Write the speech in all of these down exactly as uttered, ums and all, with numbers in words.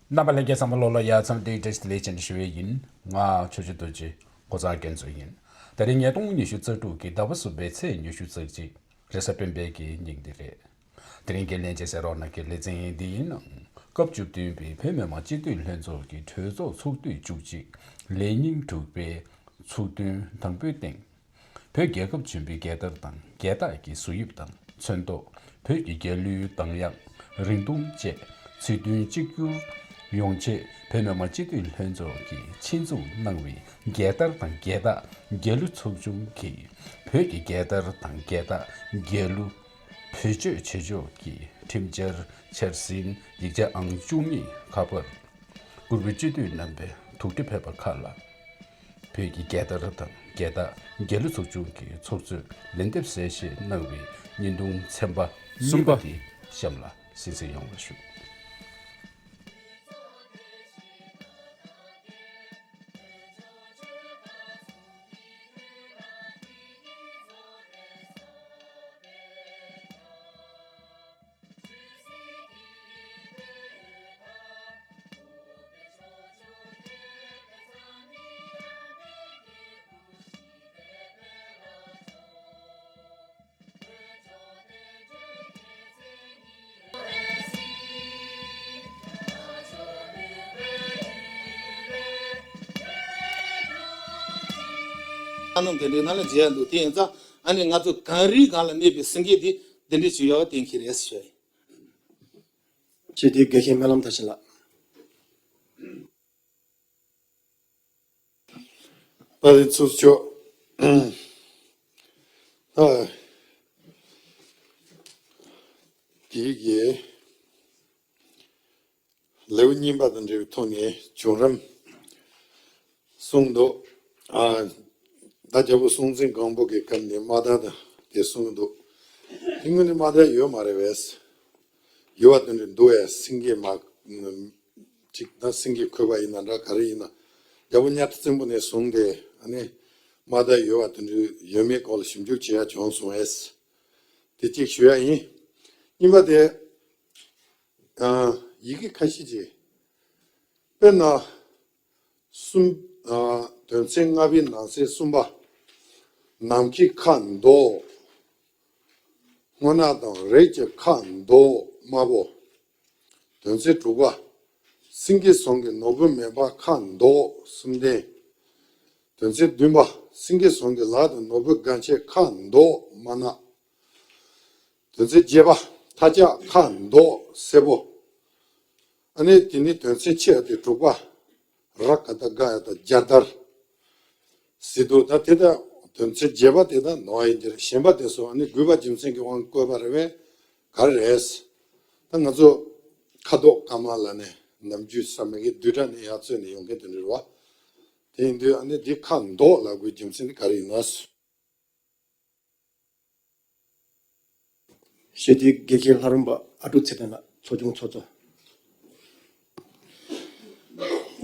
རྣམ་པ་ལྷན་རྒྱས་ཚང་མ་ལོ་ལ་ཡ་མཚན་བདེ་བཀྲ་ཤིས་བདེ་ལེགས་ཞེས་ཞུ་བ་ཡིན། ང་ཆོས་རྗེ་རྡོ་རྗེ་གོ་ཚ་རྒྱ་མཚོ་ཡིན། དེ་རིང་ཉིས་སྟོང་ཉི་ཤུ་རྩ་དྲུག་གི་ཟླ་བ་གསུམ་པའི་ཚེས་ཉི་ཤུ་རྩ་གཅིག་རེས་གཟའ་སྤེན་པའི་གི་ཉིན་འདི་རེད། དེ་རིང་གི་ལན་བྱེད་གསན་རོགས་གནང་གི་ལེ་ཚན་འདི་ཡིན་ནང་། སྐབས་བཅུ་བདུན་པའི་བོད་མི་མང་སྤྱི་འཐུས་ལྷན་ཚོགས་ཀྱི་གྲོས་ཚོགས་ཚོགས་དུས་བཅུ་གཅིག་ལས་ཉིན་དྲུག་པའི་ཚོགས་ཐུན་དང་པོའི་སྟེང་། བོད་རྒྱལ་ཁབ་ཆེན་པོའི་རྒྱལ་དར་དང་རྒྱལ་རྟགས་ཀྱི་བཟོ་དབྱིབས་དང་ཚོན་མདོག་བོད་ཀྱི་རྒྱལ་གླུའི་གདངས་དབྱངས་རིང་ཐུང་བཅས་ཚིག་དོན་གཅིག་གྱུར་ཡོང་ཆེད་བོད་མི་མང་སྤྱི་འཐུས་ལྷན་ཚོགས་ཀྱིས་ཆེད་འཛུགས་གནང་བའི་རྒྱལ་དར་དང་རྒྱལ་རྟགས་རྒྱལ་གླུ་ཚོགས་ཆུང་གིས་བོད་ཀྱི་རྒྱལ་དར་དང་རྒྱལ་རྟགས་རྒྱལ་གླུ་བེད་སྤྱོད་བྱེད་ཕྱོགས་ཀྱི་ཁྲིམས་འཆར་འཆར་ཟིན་ཡིག་ཆ་ཨང་བཅུ་གཉིས་ཁ་པར་གུས་པའི་སྤྱི་འཐུས་རྣམ་པས་ཐུགས་ཁྲལ་ཕེབས་པ་ཁག་ལ། བོད་ཀྱི་རྒྱལ་དར་དང་རྒྱལ་རྟགས་རྒྱལ་གླུ་ཚོགས་ཆུང་གི་ཚོགས་གཙོས་ལན་འདེབས་གསལ་བཤད་གནང་བའི་བརྙན་ཐུང་ཚན་པ་གསུམ་པ་དེ་གཤམ་ལ་གསན་གཟིགས་ཡོང་བ་ཞུ། ཨ་ནང་དེ་འདྲའི་ནང་ལ་མཇལ་ཡ་འདུག་དེ་ཡིན་ཙང་ཨ་ནི་ང་ཚོ་གངས་རིའི་སྒང་ལ་གནས་པའི་སེང་གེ་དེ་འདི་འདྲ་ཞིག་ཡོད་པ་གཏན་འཁེལ་རེད་ཟེར་ཞུ་ཡ་ཡིན། ཅེས་དེ་དགེ་བཤེས་སྨོན་ལམ་མཐར་ཕྱིན་ལགས། ད་རེས་ཚུར་ཕྱོགས། ཨ། དེའི་གི་ལེའུ་གཉིས་པ་དང་འབྲེལ་བའི་ཐོག་ནས་བྱུང་རིམ་གསུངས་འདུག་ཨ། ད་རྒྱལ་པོ་སྲོང་བཙན་སྒམ་པོ་གི་སྐབས་ནས་མངའ་བདག་དང་དེ་གསུངས་འདུག་དེ་སྔོན་ནས་མངའ་བདག་ཡོད་མ་རེད་པས། ཡོད་པ་དེ་འདྲ་འདུག་པས། སེང་གེ་མ། གཅིག་ད་སེང་གེ་ཁོལ་པ་ཡིན་ན་འདྲ་ག་རེ་ཡིན་ན། རྒྱལ་པོ་གཉའ་ཁྲི་བཙན་པོ་ནས་བཟུང་སྟེ་ཨ་ནི་མངའ་བདག་ཡོད་པ་དེ་འདྲ་ཡོད་མེད་སྐོར་ལ་ཞིབ་འཇུག་བྱེད་ཡ་བྱུང་སོང་ངས། དེ་གཅིག་ཞུ་ཡ་ཡིན། གཉིས་པ་དེ། ཨ། ཡི་གེ་ཁ་ཤས་ཅིག་དཔེར་ན། གསུམ། ཨ། དོན་ཚན་ལྔ་པའི་ནང་གསེས་གསུམ་པ། ནམ་མཁའི་ཁ་མདོག་སྔོ་ནག་དང་རིགས་ཀྱི་ཁ་མདོག་དམར་པོ། དོན་ཚན་དྲུག་པ། སེང་གེ་ཟུང་གི་ནོར་བུ་མེ་འབར་ཁ་མདོག་གསུམ་ལྡན། དོན་ཚན་བདུན་པ། སེང་གེ་ཟུང་གི་ལག་ཏུ་ནོར་བུ་དགའ་ཆེ་ཁ་མདོག་དམར་ནག་དོན་ཚན་བརྒྱད་པ། མཐའ་ལྕགས་ཁ་མདོག་སེར་པོ། ཨ་ནི་དེ་ནི་དོན་ཚན་ཆེ་བ་དེ་དྲུག་པ། ར་ག་བཏགས་རྒ་ཡ་བཏགས་རྒྱ་དར། ཟེར་འདུག་ད་དེ་ད་དོན་ཚན་བརྒྱད་པ་དེ་ད་ནོར་བ་ཡིན་གྱི་རེད། གཞན་པ་དེ་ཚོ་ཨ་ནི་དགོས་པ་རྒྱུ་མཚན་གྱི་དབང་བཀོད་པ་རེད་པས། ག་རེ་རེད། ད་ང་ཚོ་ཁ་དོག་དཀར་དམར་ལ་ནི་ནམ་རྒྱུན་ས་མི་གི་བསྡུས་གྲྭ་ནས་ཡར་བཙོས་ནས་ཡོང་མཁན་དེ་འདྲ་རེད་བ། དེ་ཡིན་དུས་ཨ་ནི་འདི་ཁ་མདོག་ལབ་དགོས་རྒྱུ་མཚན་དེ་ག་རེ་ཡིན་ན། ཞེས་དེའི་དགེ་བཤེས་ལྷ་རམས་པ་ཨ་ཀྲུག་ཚེ་བརྟན་ལགས། ཚོགས་ཆུང་ཚོགས་གཙོ།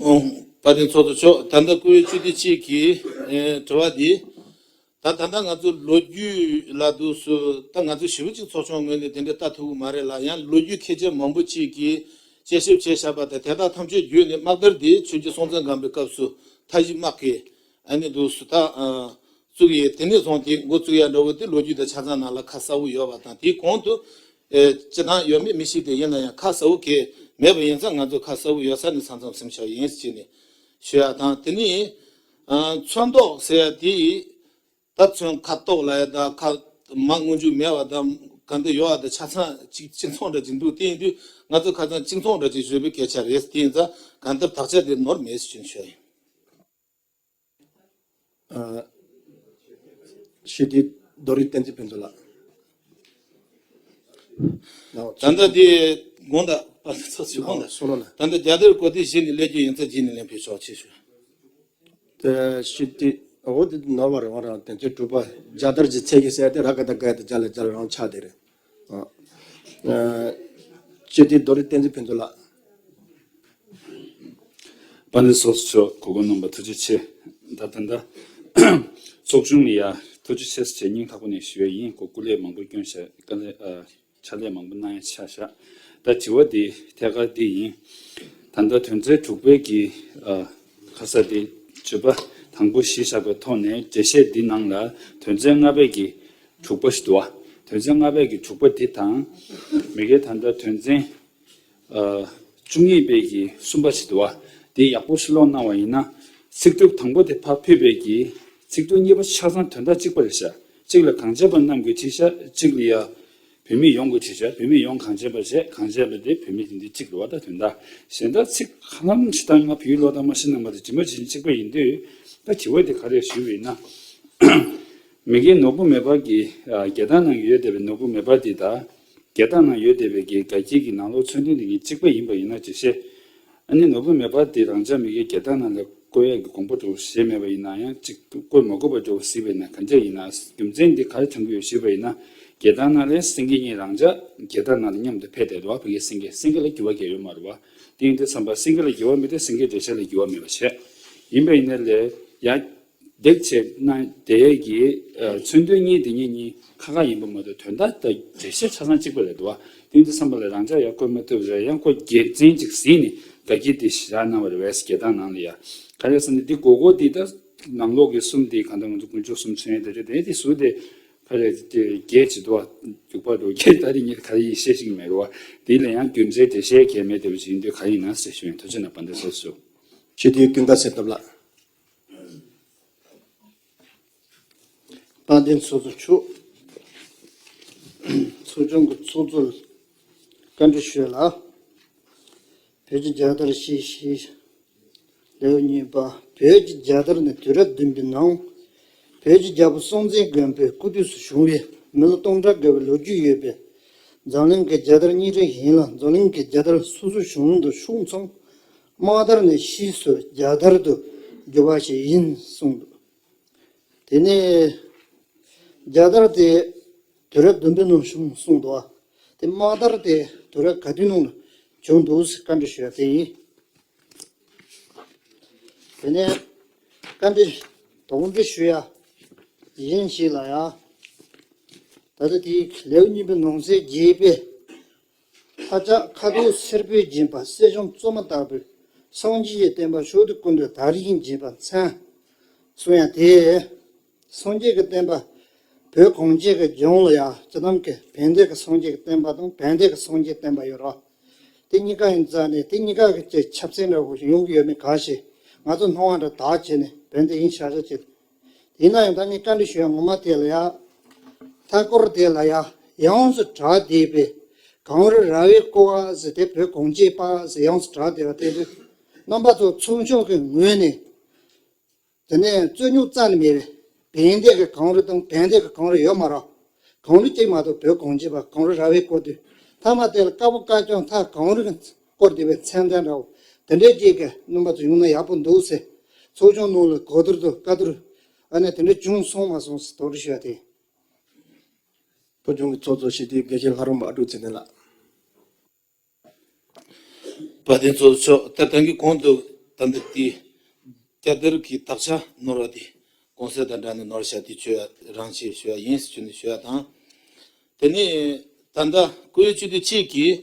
ཨོ། དཔལ་ལྡན་ཚོགས་གཙོ་མཆོག་ད་ལྟ་སྐུ་ཡོད་སྤྱི་འཐུས་གཅིག་གིས་ཨེ་དྲི་བ་འདི། ད་ད་ལྟ་ང་ཚོ་ལོ་རྒྱུས་ལ་འདུག་སུ་ད་ང་ཚོ་ཞེ་པོ་ཅིག་ཚོགས་ཆུང་ངོས་ནས་དེ་འདྲ་ལྟ་ཐུབ་ཀྱི་མ་རེད་ལ། ཡང་ལོ་རྒྱུས་མཁས་ཅན་མང་པོ་ཅིག་གིས་དཔྱད་ཞིབ་བྱས་བཞག་པ་དང་དེ་དག་ཐམས་ཅད་བརྒྱུད་ནས་དམག་དར་འདི་ཆོས་རྗེ་སྲོང་བཙན་སྒམ་པོའི་སྐབས་སུ་མཐའ་བཞི་དམག་གིས་ཨ་ནི་འདུག་སུ་ད་ཨ། བཙུགས་ཡས་དེ་ནས་བཟུང་སྟེ་འགོ་བཙུགས་ཡ་འདྲ་བོ་དེ་ལོ་རྒྱུས་དང་ཆ་ཚང་ནང་ལ་ཁ་གསལ་བོ་ཡོད་པ་དང་། དེའི་གོང་དུ་ཨེ་སྤྱི་བཏང་ཡོད་མེད་མི་ཤེས་དེ་ཡིན་ན་ཡང་ཁ་གསལ་བོ་གལ་མེད་པ་ཡིན་ཙང་ང་ཚོ་ཁ་གསལ་བོ་ཡོད་ས་ནས་ས་མཚམས་ཟིན་ཆོག་ཡིན་ཟེར་ནས་ཞུ་ཡ་དང་། དེ་ནས་ཨ་ཚོན་མདོག་ཟེར་ཡ་དེ་ད་ཚོན་ཁ་དོག་ལ་ཡ་ད་ཁ་མ་སྔོན་འཇུག་མེད་པ་ད་ག་འདྲ་ཡོད་པ་ད་ཆ་ཚང་གཅིག་གཅིག་མཚུངས་འདྲ་ཅིག་འདུག་དེ་ཡིན་དུས་ང་ཚོ་ཁ་ཚང་གཅིག་མཚུངས་འདྲ་ཅིག་བཟོས་པའི་སྐད་ཆ་རེད། དེ་ཡིན་ཙང་གང་ལྟར་དག་ཆ་དེ་ནོར་མེད་ཟེར་ཞུ་ཡ་ཡིན། ཨ། ཞི་བདེ་རྡོ་རིང་བསྟན་འཛིན་ཕུན་ཚོགས་ལགས། ད་ལྟ་དེ་དགོངས་དག་པ་ཚོ་ཚོ་དགོངས་དག་སོ་ལོ་ན། ད་ལྟ་རྒྱ་དར་གོ་དེ་གཞི་ནས་སླེབས་རྒྱུ་ཡིན་ཙང་གཞི་ནས་ལེན་ཕུལ་ཆོག་ཆེ་ཞུ། དེ་ཞི་བདེ་འོ་དེ་ནོར་བ་རེད་བ་རང་དེ་ཚོའི་གྲུབ་པ་རྒྱ་དར་གྱི་ཚད་ཀྱི་གསལ་དེ་ར་ག་ད་ག་ཡ་དེ་རྒྱ་ལ་རྒྱ་ལ་རང་ཆགས་དེ་རེད། ཨ། ཨ། ཞི་བདེ་རྡོ་རིང་བསྟན་འཛིན་ཕུན་ཚོགས་ལགས། དཔལ་ལྡན་ཚོགས་གཙོ་མཆོག་གོ་སྐབས་གནང་བར་ཐུགས་རྗེ་ཆེ། ད་ད་ལྟ་ཚོགས་ཆུང་ལ་ཡ་ཐུགས་རྗེ་ཆེ་ཟེར་སྙིང་ཐག་པ་ནས་ཞུ་ཡ་ཡིན། ཁོ་སྐུ་ལས་མང་པོ་བསྐྱོན་བྱས་དཀའ་ལས་ཨ་ཕྱག་ལས་མང་པོ་གནང་ཡ་ཆགས་བཞག་ད་དྲི་བ་འདི་ཐད་ཀར་འདི་ཡིན། ད་ལྟ་དོན་ཚན་དྲུག་པའི་གི་ཨ་ཁ་ས་དེ་བརྗོད་པ་དང་པོ་གཞི་བཞག་པའི་ཐོག་ནས་འགྲེལ་བཤད་འདི་ནང་ལ་དོན་ཚན་ལྔ་པའི་གི་དྲུག་པ་ཞིག་འདུག་བ། དོན་ཚན་ལྔ་པའི་གི་དྲུག་པ་འདི་དང་། མི་སྒེར་ད་ལྟ་དོན་ཚན་ཨ་བཅུ་གཉིས་པའི་གི་གསུམ་པ་ཞིག་འདུག་བ། དེ་ཡག་པོ་ཞིག་ཀློག་གནང་བ་ཡིན་ན། ཚིག་གྲུབ་དང་པོ་དེ་ཕར་ཕུད་པའི་གི་ཚིག་གྲུབ་གཉིས་པ་ཆ་ཚང་དོན་དག་གཅིག་པ་རེད་ཤག་གཅིག་ལ་གངས་ཅན་པ་རྣམས་ཀྱི་ཁྲིད་ཤག་གཅིག་ལ་ཡ། བོད་མི་ཡོངས་ཀྱི་ཁྲིད་ཤག་བོད་མི་ཡོངས་གངས་ཅན་པ་བྱས། གངས་ཅན་པ་དེ་བོད་མི་དེ་འདྲ་གཅིག་རེད་བ། ད་དོན་དག་གཞན་དག་ཚིག་ཧ་ལམ་ཇི་ལྟར་ང་བོད་ཡིག་ཀློག་སྟངས་མ་ཤེས་ན་མ་གཏོགས་ཇི་མ་ཇི་བཞིན་གཅིག་པ་ཡིན་དུས། ད་དྲི་བ་དེ་ག་རེ་ཞུས་པ་ཡིན་ན། མི་སྒེར་ནོར་བུ་མེ་འབར་གྱི་ཨ་རྒྱལ་དར་ནང་ཡོད་བསྡད་པའི་ནོར་བུ་མེ་འབར་འདི་དང་། རྒྱལ་དར་ནང་ཡོད་བསྡད་པའི་གི་དགའ་སྐྱིད་ཀྱི་ནང་ལོགས་མཚོན་དོན་དེ་གཉིས་གཅིག་པ་ཡིན་པ་ཡིན་ན་ཅིག་བཤད། ཨ་ནི་ནོར་བུ་མེ་འབར་འདི་རང་ཅག་མི་སྒེར་རྒྱལ་དར་ནང་ལ་བཀོད་ཡག་གི་དགོངས་པ་འགྲོ་བཞེས་མེད་པ་ཡིན་ན་ཡང་ཅིག་བཀོད་མ་དགོས་པ་འགྲོ་སྲིད་པ་ཡིན་ན་ག་འདྲ་ཡིན་ན། རྒྱུ་མཚན་འདི་ག་རེ་དྲངས་ཀྱི་ཡོད་ཞུས་པ་ཡིན་ན། རྒྱལ་དར་ནང་ལ་སེང་གེ་གཉིས་རང་ཅག་རྒྱལ་དར་ནང་ལ་མཉམ་དུ་ཕེབས་བསྡད་འདུག་བ། ཕ་གིའི་སེང་གེ་སེང་གེ་ལ་འགྱུར་བ་གང་ཡང་ཡོད་མ་རེད་བ། དེ་ཡིན་དུས་ཙམ་པ་སེང་གེ་ལ་འགྱུར་བ་མེད་དུས་སེང་གེའི་འགྲེལ་བཤད་ལ་འགྱུར་བ་མེད་པ་བྱས། ཡིན་པ་ཡིན་ན་ལས་ཡ། འདེགས་བྱས་ན་དེ་གི་ཨ་མཚོན་དོན་གཉིས་དེ་གཉིས་གཉིས་ཁ་ཁ་ཡིན་པ་མ་གཏོགས་དོན་དག་དང་འགྲེལ་བཤད་ཆ་ཚང་གཅིག་པ་རེད་འདུག་བ། དེ་ཡིན་དུས་ཙམ་པ་ལ་རང་ཅག་ཡ་བཀོད་མ་ཐུབ་རེད། ཡང་ཁོ་རྒྱལ་མཚན་ཅིག་གཟིགས་ནས་དགའ་སྐྱིད་དེ་བཞག་གནང་བ་རེད་བས། རྒྱལ་དར་ནང་ལ་ཡ། ག་རེ་ཟེར་ན་འདི་སྒོར་སྒོར་འདི་ད་ནང་ལོགས་ཀྱི་གསུམ་དེ་གང་ལྟར་ང་ཚོ་དཀོན་མཆོག་གསུམ་མཚོན་ཡས་དེ་རེད། དེ་དེ་ཟུར་དེ་ག་རེ་དེ་རྒྱལ་ཅིག་འདུག་བ། རྒྱུག་པ་འགྲོ་རྒྱལ་ད་རེས་ངས་ག་རེ་ཡིན་བཤད་ཤེས་ཀྱི་མེད་རེད་བ། དེ་ལ་ཡང་རྒྱུ་མཚན་འགྲེལ་བཤད་གལ་མེད་དེ་བ་ཞིག་ཡིན་དུས་ག་རེ་ཡིན་ན་ཟེར་ཞུ་ཡིན། ཐུགས་རྗེ་གནང་། བན་དེ་སོ་སོ། སྤྱི་འཐུས་ཀུན་དགའ་བསོད་ནམས་ལགས། དཔལ་ལྡན་ཚོགས་གཙོ་མཆོག་ཚོགས་ཆུང་གི་ཚོགས་གཙོ་ལ་བཀའ་འདྲི་ཞུ་ཡ་ལ། བོད་ཀྱི་རྒྱལ་དར་ཞེས་བཤད། ལེའུ་གཉིས་པ། བོད་ཀྱི་རྒྱལ་དར་ནི་དུས་རབས་བདུན་པའི་ནང་བོད་ཀྱི་རྒྱལ་པོ་སྲོང་བཙན་སྒམ་པོའི་སྐུ་དུས་སུ་བྱུང་བའི་མི་ལོ་སྟོང་ཕྲག་འགའ་བའི་ལོ་རྒྱུས་ཡོད་པའི་འཛམ་གླིང་གི་རྒྱལ་དར་རྙིང་གྲས་ཡིན་ལ། འཛམ་གླིང་གི་རྒྱལ་དར་སོ་སོའི་གཞུང་དང་ཕྱོགས་མཚུངས་དམག་དར་ནས་ཕྱིས་སུ་རྒྱལ་དར་དུ་གྱུར་པ་ཞིག་ཡིན་གསུངས་འདུག་དེ་ནས་རྒྱལ་དར་དེ་དུས་རབས་བདུན་པའི་ནང་བྱུང་གསུངས་འདུག་དེ་དམག་དར་དེ་དུས་རབས་ག་དུས་ནང་ལ་བྱུང་འདུག་ཟེར་བཀའ་འདྲི་ཞུ་ཡ་དེ་ཡིན། དེ་ནས་བཀའ་འདྲི་དོགས་འདྲི་ཞུ་ཡ་གཞན་ཞིག་ལ་ཡ། ད་ལྟ་དེའི་ལེའུ་གཉིས་པའི་ནང་གསེས་བརྒྱད་པའི། ལྷ་ལྕགས་ཁ་དོག་སེར་པོས་བརྒྱན་པ་གསེར་གཞོང་བཙོ་མ་ལྟ་བུས་སངས་རྒྱས་ཀྱི་བསྟན་པ་ཕྱོགས་དུས་ཀུན་ཏུ་དར་ཞིང་རྒྱས་པར་མཚན། གསུང་ཡང་དེས་སངས་རྒྱས་ཀྱི་བསྟན་པ་བོད་གངས་ཅན་གྱི་ལྗོངས་ལ་ཡང་སྤྱི་བཏང་གི་བན་དེ་གི་སངས་རྒྱས་ཀྱི་བསྟན་པ་དང་བན་དེ་གི་སངས་རྒྱས་བསྟན་པ་ཡོད་རེད། དེ་གཉིས་ཀ་ཡིན་ཙང་ནས་དེ་གཉིས་ཀ་གི་ཆབ་སྲིད་འདྲ་བོ་ཡོང་གི་ཡོད་མེད་ག་ཞིག་ང་ཚོ་སྣང་བ་འདྲ་དག་བྱས་ནས་བན་དེ་ཡིན་ཤག་ཤག་བྱས། ཡིན་ན་ཡང་ད་ངས་བཀའ་འདྲི་ཞུ་ཡ་ངོ་མ་དེ་ལ་ཡ། མཐའ་སྐོར་དེ་ལ་ཡ་ཡོངས་སུ་གྲགས་བསྡད་པའི་གངས་རི་ར་བས་བསྐོར་བ་ཟེར་དེ་བོད་གངས་ཅན་པ་ཟེར་ཡོངས་སུ་གྲགས་བསྡད་པ་དེ་ཚོ་རྣམ་པ་ཚོ་ཚོགས་ཆུང་གི་ངོས་ནས། དེ་ནས་རྩོད་རྙོག་རྩ་ནས་མེད་པའི་བན་དེ་གི་གངས་རི་དང་བན་དེ་གི་གངས་རི་ཡོད་མ་རེད། གངས་རི་གཅིག་མ་གཏོགས་བོད་གངས་ཅན་པ་གངས་རི་ར་བས་བསྐོར་དུས་མཐའ་མ་དེ་ལ་དཀར་པོ་དཀར་ལྕོག་མཐའ་གངས་རི་གིས་བསྐོར་བསྡད་པའི་མཚན་ལྡན་འདྲ་བོ་དེ་འདྲའི་ཅིག་གི་རྣམ་པ་ཚོ་ཡོང་ན་ཡག་པོ་འདུག་ཟེར། ཚོགས་ཆུང་ནང་ལ་གོ་བསྡུར་དང་བཀའ་བསྡུར། ཨ་ནི་དེ་འདྲ་བྱུང་སོང་མ་སོང་ཟེར་དོགས་འདྲི་ཞུ་ཡ་དེ། བོད་ལྗོངས་ཀྱི་ཚོགས་གཙོ་སྤྱི་འཐུས་དགེ་བཤེས་ལྷ་རམས་པ་ཨ་ཀྲུག་ཚེ་བརྟན་ལགས། དཔལ་ལྡན་ཚོགས་གཙོ་མཆོག་ད་ཐེངས་ཀྱི་གོང་དུ་ད་ལྟ་དེ་རྒྱལ་དར་གྱི་དག་ཆ་ནོར་བ་དེ་གོང་གསལ་དང་སྦྲགས་ནས་ནོར་བཞག་དེ་ཆོས་རང་ཆེད་ཞུ་ཡ་ཡིན་ཟེར་ནས་ཞུ་ཡ་དང་། དེ་ནས་ད་ལྟ་བཀུར་འོས་སྤྱི་འཐུས་གཅིག་གིས་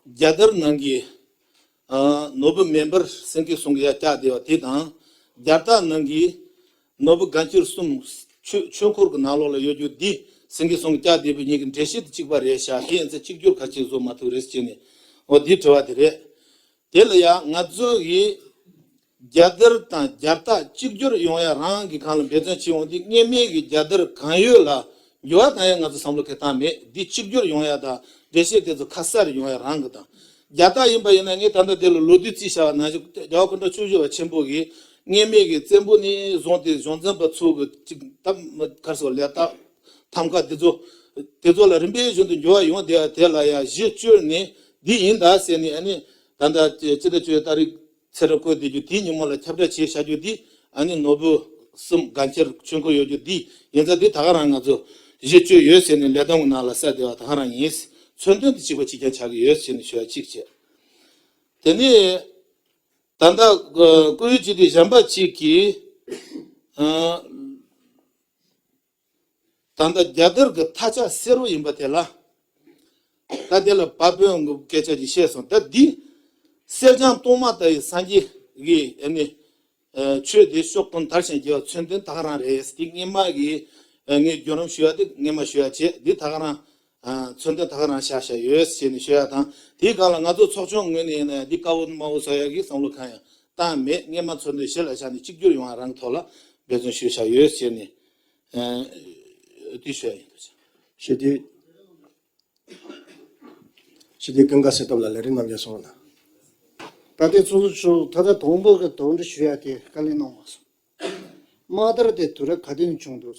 རྒྱལ་དར་ནང་གི་ཨ་ནོར་བུ་མེ་འབར་སེང་གེ་གསུམ་གྱི་ཡ་བཀྱགས་བསྡད་པ་དེ་དང་། རྒྱལ་རྟགས་ནང་གི་ནོར་བུ་དགའ་འཁྱིལ་གསུམ་ཆོས་ཆོས་འཁོར་གྱི་ནང་ལོགས་ལ་ཡོད་རྒྱུ་འདི་སེང་གེ་གསུམ་བཀྱགས་བསྡད་པའི་གཉིས་ཀྱི་འགྲེལ་བཤད་དེ་གཅིག་པ་རེད་ཤག་དེ་ཡིན་ཚེ་གཅིག་གྱུར་ག་ཅིག་བཟོ་མ་ཐུབ་རེད་ཟེར་ནས་འོ་འདི་དྲི་བ་དེ་རེད། དེ་ལ་ཡང་ང་ཚོ་གི་རྒྱལ་དར་དང་རྒྱལ་རྟགས་གཅིག་གྱུར་ཡོང་ཡ་རང་གི་སྒང་ལ་འབད་བརྩོན་བྱེད་འོང་དུས་སྔོན་མའི་གི་རྒྱལ་དར་གང་ཡོད་ལ་འགྱུར་བ་གཏང་ཡ་ང་ཚོ་བསམ་བློ་འཁྱེར་སྟངས་མེད། འདི་གཅིག་གྱུར་ཡོང་ཡ་དང་འགྲེལ་བཤད་དེ་ཚོ་ཁ་གསལ་རེ་ཡོང་ཡ་རང་གི་དང་། རྒྱལ་རྟགས་ཡིན་པ་ཡིན་ན་ངས་ད་ལྟ་དེ་ལ་ལོ་དུས་རྩིས་བྱ་བ་ནང་བཞིན་རྒྱལ་བ་སྐུ་ཕྲེང་བཅུ་བཞི་པ་ཆེན་པོ་གིས་སྔོན་མའི་གི་བཙན་པོ་ནས་བཟུང་སྟེ་གཞུང་འཛིན་པ་ཚོ་གི་ཅིག་ད་མ་གར་སོགས་ལས་རྟགས་ཐམ་ཀ་དེ་ཚོ་དེ་ཚོ་ལ་རིམ་པས་བཞིན་དུ་འགྱུར་བ་ཡོང་བསྡད་ཡ་དེ་ལ་ཡ་གཞི་བཅོལ་ནས་འདི་ཡིན་ད་ཟེར་ནས་ཨ་ནི་ད་ལྟ་སྤྱི་ཟླ་བཅུ་ཡི་ཏ་རིག་ཚེས་གྲངས་བཀོད་བསྡད་རྒྱུ་དེའི་ཉིན་མོ་ལ་ཁྱབ་བསྒྲགས་བྱས་བཞག་རྒྱུ་འདི་ཨ་ནི་ནོར་བུ་གསུམ་དགའ་འཁྱིལ་ཆོས་འཁོར་ཡོད་རྒྱུ་འདི་ཡིན་ཙང་འདི་ད་ག་རང་ང་ཚོ་གཞི་བཅོལ་ཡོད་ཟེར་ནས་ལས་བསྡོམས་ནང་ལ་གསལ་བསྡད་པ་ད་ག་རང་ཡིན། མཚོན་དོན་དེ་གཅིག་པ་གཅིག་རྐྱང་ཆགས་ཀྱི་ཡོད་ཟེར་ནས་ཞུ་ཡ་གཅིག་བྱས། དེ་ནས་ད་ལྟ་བཀུར་འོས་སྤྱི་འཐུས་གཞན་པ་གཅིག་གིས་ཨ་ད་ལྟ་རྒྱལ་དར་གྱི་མཐའ་ལྕགས་སེར་པོ་ཡིན་པ་དེ་ལ། ད་དེ་ལ་བ་དཔོན་གྱི་སྐད་ཆ་ཅིག་བཤད་སོང་། ད་འདི་ གསེར་སྦྱངས་གཏོར་མ་ལྟ་བུའི་སངས་རྒྱས་ཀྱི་ཨ་ནི། ཆོས་དེ་ཕྱོགས་གཏོང་དར་ཞིང་རྒྱས་པ་མཚོན་དོན་ད་ག་རང་རེད། དེ་སྔོན་མ་གི་ངས་བརྒྱུད་རིམ་ཞུ་ཡ་དེ་སྔོན་མ་ཞུ་ཡ་བྱས། འདི་ད་ག་རང་མཚོན་དོན་ད་ག་རང་བཞག་བཞག་ཡོད་ཟེར་ནས་ཞུ་ཡ་དང་། དེའི་སྒང་ལ་ང་ཚོ་ཚོགས་ཆུང་ངོས་ནས་ཡིན་ན་འདི་དཀར་པོ་དམར་པོ་བཟོ་ཡ་གི་བསམ་བློ་གང་ཡང་བཏང་མེད། སྔོན་མ་མཚོན་དོན་གཞི་ལ་བཞག་ནས་གཅིག་གྱུར་ཡོང་བ་རང་གི་ཐོག་ལ་འབད་བརྩོན་ཞུས་བཞག་ཡོད་ཟེར་ནས་འདི་ཞུ་ཡ་ཡིན། ཞུ་དེ། ཞི་བདེ་ཀུན་དགའ་གསེར་ཐུབ་ལགས་ལས་རིམ་རྣམས་ཀྱང་སོང་ན། དཔལ་ལྡན་ཚོགས་གཙོ་མཆོག་ད་ལྟ་དང་པོ་གི་དོགས་འདྲི་ཞུ་ཡ་དེ་བཀའ་ལན་གནང་མ་སོང་། དམག་དར་དེ་དུས་རབས་ག་དུས་ནས་བྱུང་འདུག་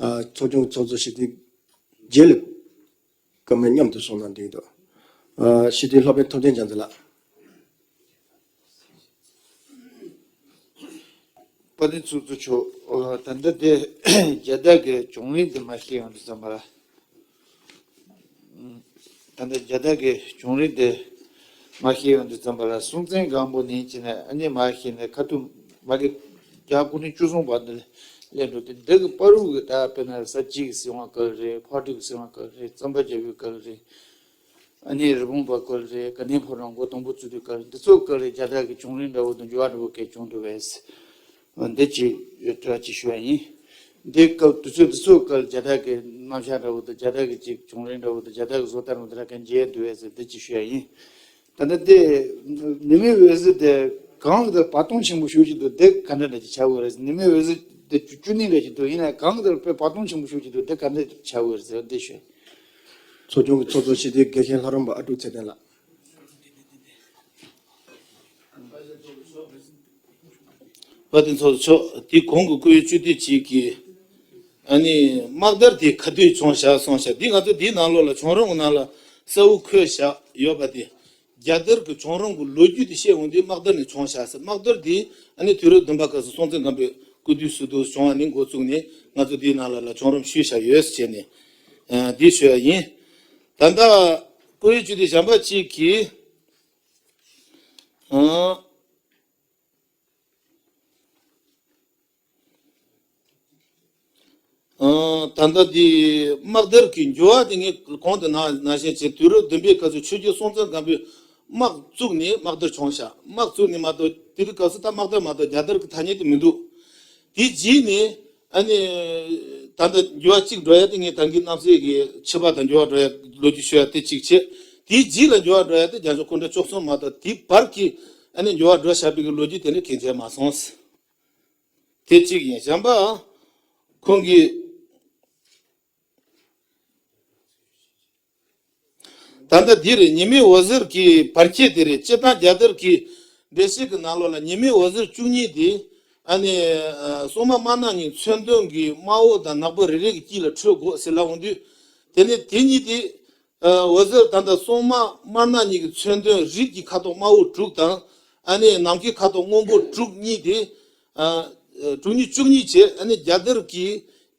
ཨ། ཚོགས་ཆུང་ཚོགས་གཙོ་ཞི་བདེ་རྗེ་ལ་བཀའ་མོལ་མཉམ་དུ་གསུངས་ན་འགྲིག་འདུག་ཨ། ཞི་བདེ་སློབ་དཔོན་ཐུབ་བསྟན་རྒྱ་མཚོ་ལགས། དཔལ་ལྡན་ཚོགས་གཙོ་མཆོག་ཨོ། ད་ལྟ་དེ་རྒྱལ་དར་གྱི་བྱུང་རིམ་དེ་མར་ཤེས་ཡོང་དུས་ཙམ་པ་ལ། ད་ལྟ་རྒྱལ་དར་གྱི་བྱུང་རིམ་དེ་མར་ཤེས་ཡོང་དུས་ཙམ་པ་ལ། སྲོང་བཙན་སྒམ་པོ་ནས་བྱས་ནས་ཨ་ནི་མར་ཤེས་ནས་ཁ་ཐུག་མ་གི་བརྒྱ་དགུ་བརྒྱ་བཅུ་གསུམ་བར་དུ་སླེབས་འགྲོ་དུས། འདི་གི་བར་དུ་གི་ད་དཔེར་ན་ས་བཅད་ཀྱི་སྲིད་དབང་སྐབས་རེད། ཕག་གྲུ་གི་སྲིད་དབང་སྐབས་རེད། རྩམ་པ་རྒྱལ་པོའི་སྐབས་རེད། ཨ་ནི་རི་བོང་བ་སྐབས་རེད། དགའ་ལྡན་ཕོ་བྲང་མགོ་དང་པོ་བཙུགས་དུས་སྐབས་རེད། འདི་ཚོ་སྐབས་ལ་རྒྱལ་དར་གྱི་བྱུང་རིམ་འདྲ་བོ་དང་འགྱུར་བ་འདྲ་བོ་གས་བྱུང་འདུག་བས། འདི་ཅིག་དྲི་བ་ཅིག་ཞུ་ཡ་ཡིན། འདི་སྐབས་དུས་ཚོད་འདི་ཚོ་སྐབས་རྒྱལ་དར་གྱི་རྣམ་གཞག་འདྲ་བོ་དང་། རྒྱལ་དར་གྱི་ཅིག་བྱུང་རིམ་འདྲ་བོ་དང་། རྒྱལ་དར་གྱི་བཟོ་ལྟ་འདྲ་བོ་དེ་འདྲ་གས་མཇལ་འདུག་བས་ཟེར། འདི་ཅིག་ཞུ་ཡ་ཡིན། ད་ལྟ་དེ་ཉི་མའི་འོད་ཟེར་དེ་གང་གི་དེར་བར་སྟོང་ཆེན་པོ་ཞེ་པོ་ཅིག་འདུག་འདི་ག་འདྲ་འདྲ་ཅིག་ཆགས་ཡོད་རེད། ཉི་མའི་འོད་ཟེར་དེ་བཅུ་གཉིས་འདྲ་ཅིག་འདུག་ཡིན་ན་གང་གི་དེར་དཔེ་བར་སྟོང་ཆེན་པོ་ཞེ་པོ་ཅིག་འདུག་འདི་ག་འདྲ་ཆགས་ཡོད་རེད་ཟེར་འདི་ཞུ། ཚོགས་ཆུང་གི་ཚོགས་གཙོ་ཞི་བདེ་དགེ་བཤེས་ལྷ་རམས་པ་ཨ་ཀྲུག་ཚེ་བརྟན་ལགས། དཔལ་ལྡན་ཚོགས་གཙོ་མཆོག་དེ་གོང་གི་སྐུ་ཡོན་བཅུ་དུས་གཅིག་གིས་ཨ་ནི་དམག་དར་དེ་ག་དུས་བྱུང་བཞག་སོང་བཞག་འདི་ང་ཚོ་འདིའི་ནང་ལོགས་ལ་བྱུང་རིམ་གྱི་ནང་ལ་གསལ་བོ་འཁོད་བཞག་ཡོད་པ་དེ། རྒྱལ་དར་གྱི་བྱུང་རིམ་གྱི་ལོ་རྒྱུས་དེ་བཤད་འོང་དུས་དམག་དར་ནས་བྱུང་བཞག་ཟེར། དམག་དར་དེ་ཨ་ནི་དུས་རབས་བདུན་པ་སྐབས་སུ་སྲོང་བཙན་སྒམ་པོའི་སྐུ་དུས་སུ་དུ་བྱུང་བ་ནས་འགོ་བཙུགས་ནས་ང་ཚོ་འདིའི་ནང་ལ་ལ་བྱུང་རིམ་ཞུས་བཞག་ཡོད་ཟེར་ནས་ཨ་འདི་ཞུ་ཡ་ཡིན། ད་ལྟ་སྐུ་ཡོན་བཅུ་དུས་གཞན་པ་གཅིག་གིས་ཨ། ཨ། ད་ལྟ་འདི་དམག་དར་གྱི་འགྱུར་བ་དེ་ངས་གོང་དུ་ནང་ནང་བཞིན་བྱས། དུས་རབས་བདུན་པའི་སྐབས་སུ་ཆོས་རྒྱལ་སྲོང་བཙན་སྒམ་པོས་དམག་བཙུགས་ནས་དམག་དར་བྱུང་ཤག་དམག་བཙུགས་ནས་མ་གཏོགས་དེ་དུས་སྐབས་སུ་ད་དམག་དར་མ་གཏོགས་རྒྱལ་དར་གྱི་ཐ་སྙད་དེ་མི་འདུག་དེ་རྗེས་ནས་ཨ་ནི་ད་ལྟ་འགྱུར་བ་གཅིག་འགྲོ་ཡ་དེ་ངས་ད་གིན་རྣམ་སྲས་ཀྱི་ཕྱི་པ་དང་འགྱུར་བ་འགྲོ་ཡ་ལོ་རྒྱུས་ཤོད་ཡ་དེ་གཅིག་བྱས། དེའི་རྗེས་ལ་འགྱུར་བ་འགྲོ་ཡ་དེ་རྒྱལ་མཆོག་སྐུ་ཕྲེང་བཅུ་གསུམ་མ་གཏོགས་དེའི་བར་གྱི་ཨ་ནི་འགྱུར་བ་འགྲོ་བཞག་པའི་གི་ལོ་རྒྱུས་དེ་ནི་གང་མཇལ་མ་སོང་། དེ་གཅིག་ཡིན། གཞན་པ་ཁོང་གིས་ད་ལྟ་འདིར་ཉི་མའི་འོད་ཟེར་གྱི་བར་ཁྱད་དེ་རེད། སྤྱིར་བཏང་རྒྱལ་དར་གྱི་འགྲེལ་བཤད་ཀྱི་ནང་ལོགས་ལ་ཉི་མའི་འོད་ཟེར་བཅུ་གཉིས་དེ་ཨ་ནི་སྲུང་མ་དམར་ནག་གཉིས་མཚོན་དོན་གྱི་དམར་པོ་དང་ནག་པོ་རེ་རེ་གི་དཀྱིལ་ལ་འཕྲོད་དགོས་ཟེར་ལབ་འོང་དུས། དེ་ནས་དེ་གཉིས་དེ། ཨ། འོད་ཟེར་ད་ལྟ་སྲུང་མ་དམར་ནག་གཉིས་ཀྱི་མཚོན་དོན་རིགས་ཀྱི་ཁ་དོག་དམར་པོ་དྲུག་དང་། ཨ་ནི་ནམ་མཁའི་ཁ་དོག་སྔོན་པོ་དྲུག་གཉིས་ཏེ། ཨ། དྲུག་གཉིས་བཅུ་གཉིས་བྱས། ཨ་ནི་རྒྱལ་དར་གྱི་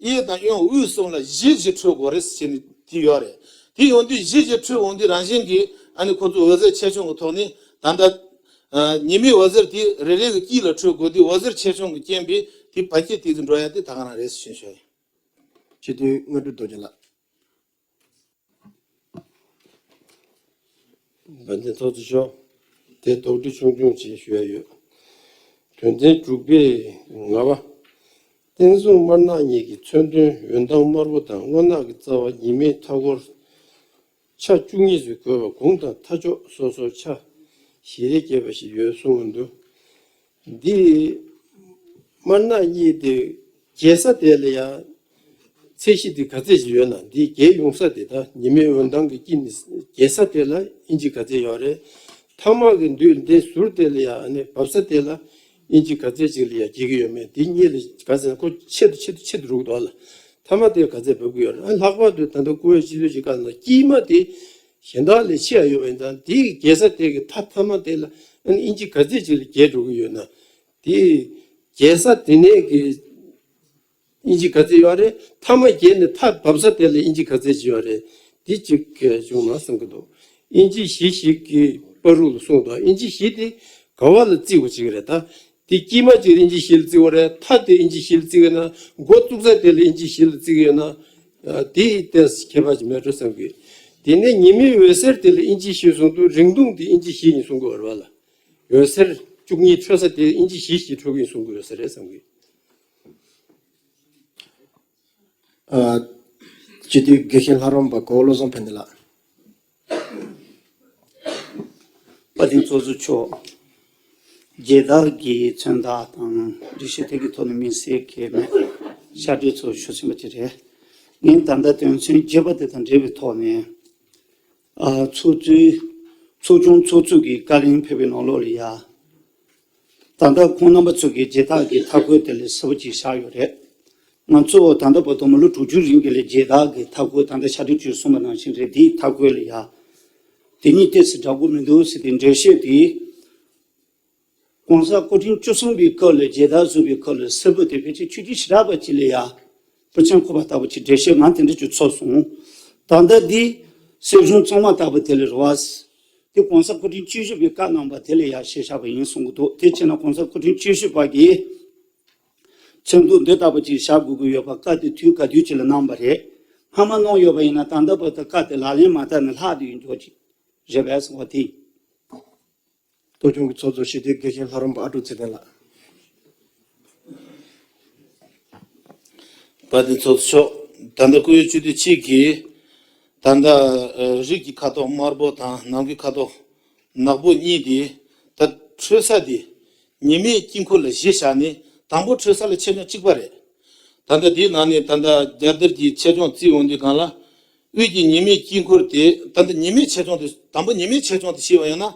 གཡས་དང་གཡོན་དབུས་གསུམ་ལ་བཞི་བཞི་འཕྲོད་དགོས་རེད་ཟེར་ནས་དེ་ཡོད་རེད། དེ་ཡོང་དུས་བཞི་བཞི་འཕྲོད་འོང་དུས་རང་བཞིན་གྱིས་ཨ་ནི་ཁོ་ཚོ་འོད་ཟེར་ཆེ་ཆུང་གི་ཐོག་ནས་ད་ལྟ། ཨ། ཉི་མའི་འོད་ཟེར་དེ་རེ་རེ་གི་དཀྱིལ་ལ་འཕྲོད་དགོས་དུས་འོད་ཟེར་ཆེ་ཆུང་གི་རྐྱེན་པས་དེ་བར་ཁྱད་དེ་ཚོ་འགྲོ་ཡ་དེ་ད་ག་རང་རེད་ཟེར་ཞུ་ཡ་ཡིན། སྤྱི་འཐུས་ལྔ་སྒྲོལ་རྡོ་རྗེ་ལགས། དཔལ་ལྡན་ཚོགས་གཙོ་མཆོག་དེ་དོགས་འདྲི་ཆུང་ཆུང་ཅིག་ཞུ་ཡ་ཡོད། དོན་ཚན་དྲུག་པའི་ལྔ་པ། བསྟན་སྲུང་དམར་ནག་གཉིས་ཀྱི་མཚོན་དོན་འོད་མདངས་དམར་པོ་དང་སྔོ་ནག་གི་རྩ་བ་ཉི་མའི་མཐའ་སྐོར་ཆ་བཅུ་གཉིས་སུ་བགོས་པ་གུང་དང་མཐའ་ཕྱོགས་སོ་སོར་ཆ་བཞི་རེ་བརྒྱབ་པ་ཞིག་ཡོད་གསུངས་འདུག་འདི་དམར་ནག་གཉིས་དེ་རྒྱལ་ས་དེ་ལ་ཡང་ཚད་གཞི་དེ་ག་ཚད་ཅིག་ཡོད་ན། འདི་རྒྱལ་ཡོང་ས་དེ་དང་ཉི་མའི་འོད་མདངས་ཀྱི་དཀྱིལ་ནས་རྒྱལ་ས་དེ་ལ་ཨིན་ཅི་ག་ཚད་ཡོད་རེད། མཐའ་དམག་གི་མདུན་འདི་ཟུར་དེ་ལ་ཡང་ཨ་ནི་བབས་ས་དེ་ལ་ཨིན་ཅི་ག་ཚད་ཅིག་ལ་ཡང་རྒྱལ་གྱི་ཡོད་མེད། འདི་གཉིས་ལ་ག་ཚད་ཁོ་ཆེད་དུ་ཆེད་དུ་ཆེད་དུ་རུག་འདུག་ལ། མཐའ་དམག་དེ་ག་ཚད་བབས་ཀྱི་ཡོད་རེད། ཨ། ལྷག་པར་དུ་ད་ལྟ་སྐུ་ཡོད་སྤྱི་འཐུས་ཀྱི་བཀའ་ལ་དཀྱིལ་མ་དེ་གཞན་དག་ལས་ཆེ་ཡ་ཡོད་པ་ཡིན་ཙང་དེའི་རྒྱལ་ས་དེ་གི་མཐའ་མཐའ་མ་དེ་ལ་ཨ་ནི་ཨིན་ཅི་ག་ཚད་ཅིག་ལ་རྒྱལ་འགྲོ་གི་ཡོད་ན། དེ་རྒྱལ་ས་དེ་ནས་ཀྱི་ཨིན་ཅི་ག་ཚད་ཡོད་རེད། མཐའ་མ་བརྒྱད་ནས་མཐའ་བབས་ས་དེ་ལ་ཨིན་ཅི་ག་ཚད་ཅིག་ཡོད་རེད། དེ་གཅིག་བྱུང་ན་བསམ་གྱི་འདུག་ཨིན་ཅི་བཞི་ཞིག་གི་བར་དུ་ལ་གསུངས་འདུག་ཨིན་ཅི་བཞི་དེ་ག་བ་ལ་བརྩི་དགོས་ཅིག་རེད་ད། དེ་དཀྱིལ་མ་གཅིག་ཨིན་ཅི་བཞི་ལ་བརྩི་དགོས་རེད། མཐའ་དེ་ཨིན་ཅི་བཞི་ལ་བརྩི་དགོས་ན། འགོ་བཙུགས་ས་དེ་ལ་ཨིན་ཅི་བཞི་ལ་བརྩི་དགོས་ན། ཨ། དེའི་སྟེང་ཁྱད་པར་ཅིག་མེད་འགྲོ་བསམ་གྱི། དེ་ནས་ཉི་མའི་འོད་ཟེར་དེ་ལ་ཨིན་ཅི་བཞི་གསུངས་འདུག་རིང་ཐུང་དེ་ཨིན་ཅི་བཞི་ཡིན་གསུང་གི་ཡོད་རེད་བ་ལ། འོད་ཟེར་བཅུ་གཉིས་འཕྲོ་ས་དེ་ཨིན་ཅི་བཞི་ཞིག་འཕྲོ་གི་ཡིན་གསུང་གི་ཡོད་ས་རེད་བསམ་གི། ཨ། སྤྱི་འཐུས་དགེ་བཤེས་ལྷ་རམས་པ་གོ་བོ་བློ་བཟང་ཕན་བདེ་ལགས། དཔལ་ལྡན་ཚོགས་གཙོ་མཆོག་བརྗེ་ཐག་གི་མཚོན་རྟགས་དང་འགྲེལ་བཤད་དེ་གི་ཐོག་ནས་དམིགས་བསལ་གྱི་མེད། ཕྱག་བྲིས་ཚོ་ཞུ་ཟིན་པ་ཅིག་རེད། ངས་ད་ལྟ་དོན་ཚན་བརྒྱད་པ་དེ་དང་འབྲེལ་བའི་ཐོག་ནས། ཨ། ཚོགས་གཙོས། ཚོགས་ཆུང་ཚོགས་གཙོས་ཀྱི་བཀའ་ལན་ཕེབས་པའི་ནང་ལོགས་ལ་ཡ། ད་ལྟ་ཁོང་རྣམ་པ་ཚོ་གི་བརྗེ་ཐག་གི་མཐའ་འཁོར་དེ་ལས་གསལ་པོ་ཅིག་བཞག་ཡོད་རེད། ང་ཚོ་ད་ལྟ་བར་དུ་མི་ལོ་དྲུག་ཅུ་རིང་གི་ལས་བརྗེ་ཐག་གི་མཐའ་འཁོར་ད་ལྟ་ཕྱག་བྲིས་ཅིག་གསུངས་པ་ནང་བཞིན་རེད། དེའི་མཐའ་འཁོར་ལ་ཡ། དེ་གཉིས་ཏོག་ཙམ་འདྲ་པོ་མི་འདུག་ཟེར་ཏེ་འགྲེལ་བཤད་དེ། ༸གོང་ས་སྐུ་ཕྲེང་བཅུ་གསུམ་པའི་སྐབས་ལ་བརྗེ་ཐག་བཟོས་པའི་སྐབས་ལ་གསལ་པོ་དེ་ཕལ་ཆེར་ཆུ་ཐིགས་ཞེ་དྲག་པ་ཅིག་ལ་ཡ། སྤུ་ཆང་ཁུག་པ་ལྟ་བུ་ཅིག་འགྲེལ་བཤད་ང་དེ་འདྲ་ཅིག་ཚོར་སོང་། ད་ལྟ་འདི། གསེར་གཞུང་གཙང་མ་ལྟ་བུ་དེ་ལ་རེད་བ། དེ་༸གོང་ས་སྐུ་ཕྲེང་བཅུ་བཞི་པའི་བཀའ་གནང་བ་དེ་ལ་ཡ་ཞེས་བྱ་བ་ཡིན་གསུང་གི་འདུག་དེ་བྱས་ན་༸གོང་ས་སྐུ་ཕྲེང་བཅུ་བཞི་པ་གིས། མཚན་ཐོག་འདི་ལྟ་བུ་ཅིག་བཞག་དགོས་ཀྱི་ཡོད་པ་བཀའ་དེ་དུས་ག་དུས་ཅིག་ལ་གནང་བ་རེད། སྔ་མ་གནང་ཡོད་པ་ཡིན་ན་ད་ལྟ་བར་དུ་བཀའ་དེ་ལག་ལེན་མ་བསྟར་ནས་ལྷག་བསྡད་ཡོད་འཇོག་ཅིག་རེད་པས་ཟེར་བ་དེ་ཡིན། ཏོ་ཆུང་གི་ཚོགས་གཙོ་སྤྱི་འཐུས་དགེ་བཤེས་ལྷ་རམས་པ་ཨ་ཀྲུག་ཚེ་བརྟན་ལགས། དཔལ་ལྡན་ཚོགས་གཙོ་མཆོག་ད་ལྟ་བཀུར་འོས་སྤྱི་འཐུས་གཅིག་གིས། ད་ལྟ་ཨ་རིགས་ཀྱི་ཁ་དོག་དམར་པོ་དང་ནམ་མཁའི་ཁ་དོག་ནག་པོ་གཉིས་དེ། ད་འཕྲོད་ས་དེ་ཉི་མའི་དཀྱིལ་འཁོར་ལ་གཞི་བཞག་ནས་དང་པོ་འཕྲོད་ས་ལ་ཆེ་ཆུང་གཅིག་པ་རེད། ད་ལྟ་དེའི་ནང་ནས་ད་ལྟ་རྒྱལ་དར་གྱི་ཆེ་ཆུང་བརྩིས་འོང་དུས་སྒང་ལ། དབུས་ཀྱི་ཉི་མའི་དཀྱིལ་འཁོར་དེ་ད་ལྟ་ཉི་མའི་ཆེ་ཆུང་དེ་དང་པོ་ཉི་མའི་ཆེ་ཆུང་དེ་ཤེས་པ་ཡིན་ན།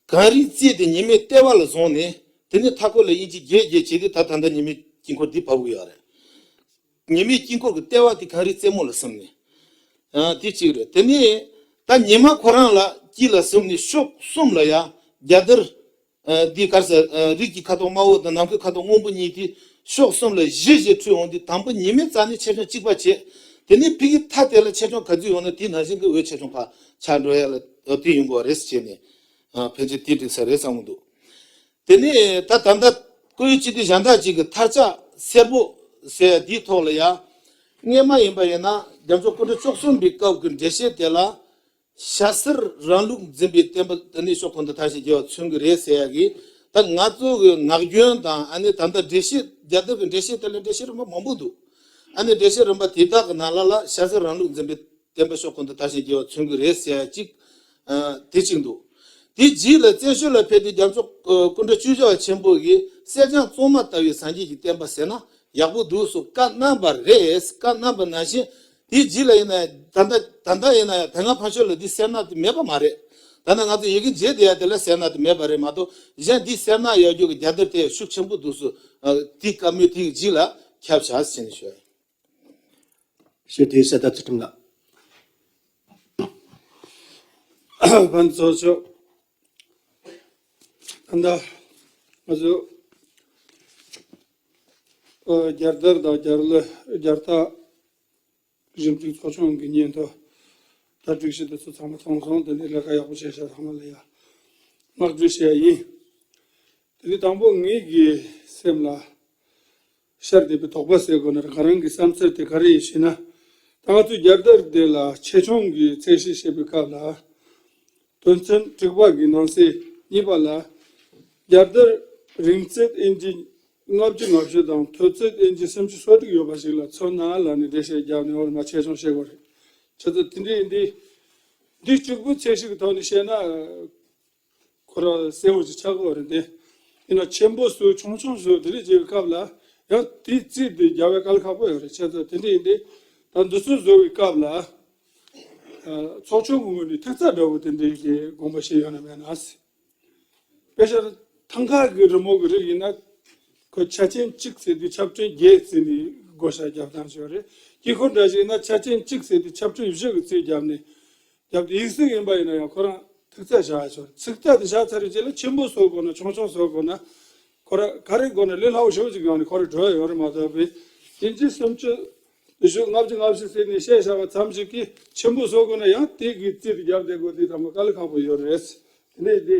གངས་རིའི་རྩེ་དེ་ཉི་མའི་ལྟེ་བ་ལ་བཟུང་ནས། དེ་ནས་མཐའ་འཁོར་ལ་ཨིན་ཅི་བརྒྱད་བརྒྱད་བྱས་ཏེ་ད་ད་ལྟ་ཉི་མའི་དཀྱིལ་འཁོར་འདི་བབས་ཀྱི་ཡོད་རེད། ཉི་མའི་དཀྱིལ་འཁོར་གྱི་ལྟེ་བ་དེ་གངས་རིའི་རྩེ་མོ་ལ་བསམ་ནས། ཨ། དེ་གཅིག་རེད། དེ་ནས་ད་ཉི་མ་ཁོ་རང་ལ་དཀྱིལ་ལ་བསམ་ནས་ཕྱོགས་གསུམ་ལ་ཡ་རྒྱལ་དར། ཨ། འདི་ག་རེ་ཟེར། ཨ། རིགས་ཀྱི་ཁ་དོག་དམར་པོ་དང་ནམ་མཁའི་ཁ་དོག་སྔོན་པོ་གཉིས་དེ་ཕྱོགས་གསུམ་ལ་གཞི་བཞི་འཕྲོས་འོང་དུས་དང་པོ་ཉི་མའི་རྩ་ནས་ཆེ་ཆུང་གཅིག་པ་བྱས། དེ་ནས་ཕ་གིའི་མཐའ་དེ་ལ་ཆེ་ཆུང་ག་ཚོད་ཡོང་ན་དེ་ནང་བཞིན་གྱི་འོད་ཆེ་ཆུང་ཕར་ཆགས་འགྲོ་ཡ་ལ་དེ་ཡོང་དགོས་རེད་ཟེར་བྱས་ནས། ཨ། ཕལ་ཆེར་དེ་འགྲིག་ས་རེད་བསམ་གྱི་འདུག་དེ་ནས་ད་ད་ལྟ་བཀུར་འོས་སྤྱི་འཐུས་གཞན་དག་ཅིག་གིས་མཐར་ཆགས་སེར་པོ་ཟེར་ཡ་འདིའི་ཐོག་ལ་ཡ། སྔས་མ་ཡིན་པ་ཡིན་ན་རྒྱ་མཚོ་སྐུ་ཕྲེང་བཅུ་གསུམ་པའི་སྐབས་ཀྱི་འགྲེལ་བཤད་དེ་ལ། ཞྭ་སེར་རང་ལུགས་འཛིན་པའི་བསྟན་པ་དེ་ནི་ཕྱོགས་གང་དུ་མཐར་ཕྱིན་རྒྱལ་བར་མཚོན་གྱི་རེད་ཟེར་ཡ་གི། ད་ང་ཚོ་གི་ངག་རྒྱུན་དང་ཨ་ནི་ད་ལྟ་འགྲེལ་བཤད་རྒྱལ་དར་གྱི་འགྲེལ་བཤད་དེ་ལ་འགྲེལ་བཤད་རིམ་པ་མང་པོ་འདུག་ཨ་ནི་འགྲེལ་བཤད་རིམ་པ་དེ་དག་གི་ནང་ལ་ལ་ཞྭ་སེར་རང་ལུགས་འཛིན་པའི་བསྟན་པ་ཕྱོགས་གང་དུ་མཐར་ཕྱིན་རྒྱལ་བར་མཚོན་གྱི་རེད་ཟེར་ཡ་གཅིག་ཨ། དེ་གཅིག་འདུག་དེ་རྗེས་ལ་བཙན་བྱོལ་ལ་ཕེབས་ཏེ་རྒྱ་མཚོ་སྐུ་ཕྲེང་བཅུ་བཞི་པ་ཆེན་པོ་གིས་གསེར་སྦྱངས་གཙང་མ་ལྟ་བུའི་སངས་རྒྱས་ཀྱི་བསྟན་པ་ཟེར་ན་ཡག་པོ་འདུག་སུ་བཀའ་གནང་བ་རེད། བཀའ་གནང་བ་ནང་བཞིན་དེའི་རྗེས་ལ་ཡིན་ན་ད་ལྟ་ད་ལྟ་ཡིན་ན་ཡང་དེ་སྔ་ཕར་ཕྱོགས་ལ་འདི་སེར་སྣ་དེ་མེད་པ་མ་རེད། ད་ལྟ་ང་ཚོ་ཡི་གེ་མཇལ་བསྡད་ཡ་དེ་ལ་སེར་སྣ་དེ་མེད་པ་རེད་མ་གཏོགས་གཞན་འདི་སེར་སྣ་ཡག་རྒྱུ་གི་རྒྱལ་དར་དེ་ཤུགས་ཆེན་པོ་འདུག་སུ། དེའི་བཀའ་མོལ་དེའི་རྗེས་ལ་ཁྱབ་བྱ་ཟེར་ནས་ཞུ་ཡ་ཡིན། ཞུ་དེ་གསལ་བརྡ་ཚུལ་ཁྲིམས་ལགས། ཕན་ཚོགས་ཆོག་ད་ལྟ་ང་ཚོ་ཨ་རྒྱལ་དར་དང་རྒྱལ་གླུ་རྒྱལ་རྟགས་གཞི་འཛིན་ཚོགས་ཆུང་གི་སྙན་ཐོ་གྲ་སྒྲིག་བྱེད་དུ་ཚོ་ཚང་མ་ཐོན་སོང་། དེ་ནས་ལས་ཀ་ཡག་པོ་བྱས་ཤག་ཚང་མ་ལ་ཡ་བསྔགས་བརྗོད་བྱས་ཡིན། དེ་ནས་དང་པོ་ངེད་ཀྱི་སེམས་ལ་ཤར་བསྡད་པའི་དོགས་པ་སེལ་དགོས་ན་རེ་ང་རང་གི་བསམ་ཚུལ་དེ་ག་རེ་ཡིན་ཞེ་ན། ད་ང་ཚོས་རྒྱལ་དར་དེ་ལ་ཆེ་ཆུང་གི་ཚད་གཞི་བཤད་པའི་སྐབས་ལ། དོན་ཚན་དྲུག་པ་གི་ནང་གསེས་གཉིས་པ་ལ། རྒྱལ་དར་རིང་ཚད་ཨིན་ཅི་ལྔ་བཅུ་ང་བཞི་དང་མཐོ་ཚད་ཨིན་ཅི་སུམ་ཅུ་སོ་དྲུག་ཡོད་པ་ཞིག་ལ་མཚོན་ན་ལབ་ནས་འགྲེལ་བཤད་བརྒྱབ་ནས་འོ་ན་མ་ཆེ་ཆུང་བཤད་དགོས་རེད། བྱས་ཙང་དེ་འདྲ་ཡིན་དུས། འདི་གཅིག་པུའི་ཚད་གཞི་གི་ཐོག་ནས་བཤད་ན། ཁོ་རང་གསལ་བོ་ཅིག་ཆགས་ཀྱི་ཡོད་རེད་དེ། ཡིན་ན་ཆེན་པོ་བཟོ་ཆུང་ཆུང་བཟོ་དེ་འདྲ་བྱེད་པའི་སྐབས་ལ་ཡང་དེའི་རྩིས་དེ་རྒྱབ་པའི་དཀའ་ལས་ཁག་པོ་ཡོད་རེད། བྱས་ཙང་དེ་འདྲ་ཡིན་དུས་ད་འདི་ཚོ་བཟོ་བའི་སྐབས་ལ་ཚོགས་ཆུང་གི་ངོས་ནས་ཐིག་རྩ་འདྲ་བོ་དེ་འདྲའི་གི་དགོངས་པ་བཞེས་ཡོད་ན་མེད་ན། དཔེ་ཆ་ཐང་ག་གི་རི་མོ་གི་རིགས་ཡིན་ན་ཁོ་ཆ་ཆེན་གཅིག་ཟེར་དུས་ཆ་ཕྲན་བརྒྱད་ཟེར་ནས་བགོ་བཤའ་རྒྱབ་སྟངས་ཤིག་ཡོད་རེད། དཀྱིལ་འཁོར་འདྲ་ཞིག་ཡིན་ན་ཆ་ཆེན་གཅིག་ཟེར་དུས་ཆ་ཕྲན་བཞི་གི་རྩིས་བརྒྱབ་ནས། རྒྱབ་དེ་ཡིག་གཟུགས་ཡིན་པ་ཡིན་ན་ཡང་ཁོ་རང་ཐིག་རྩ་བཞག་ཆོག་ཚིག་རྩ་དེ་བཞག་ཚར་བའི་རྗེས་ལ་ཆེན་པོ་བཟོ་དགོས་ན་ཆུང་ཆུང་བཟོ་དགོས་ན། ཁོ་རང་ག་རེ་དགོས་ན་ལས་སླ་པོ་ཞེ་པོ་ཅིག་སྒང་ནས་ཁོ་རང་འགྲོ་ཡ་ཡོད་རེད་མ་གཏོགས་པའི། ཡིན་གཅིག་སུམ་ཅུ། དེ་ཞུ་ལྔ་བཅུ་ང་བཞི་ཟེར་ནས་བཤད་བཞག་པ་ཙམ་ཞིག་གིས་ཆེན་པོ་བཟོ་དགོས་ན་ཡང་དེ་གི་རྩིས་དེ་རྒྱབ་བསྡད་དགོས་དེ་ཚང་མ་དཀའ་ལས་ཁག་པོ་ཡོད་རེད། དེ་ནས་དེ། དེ་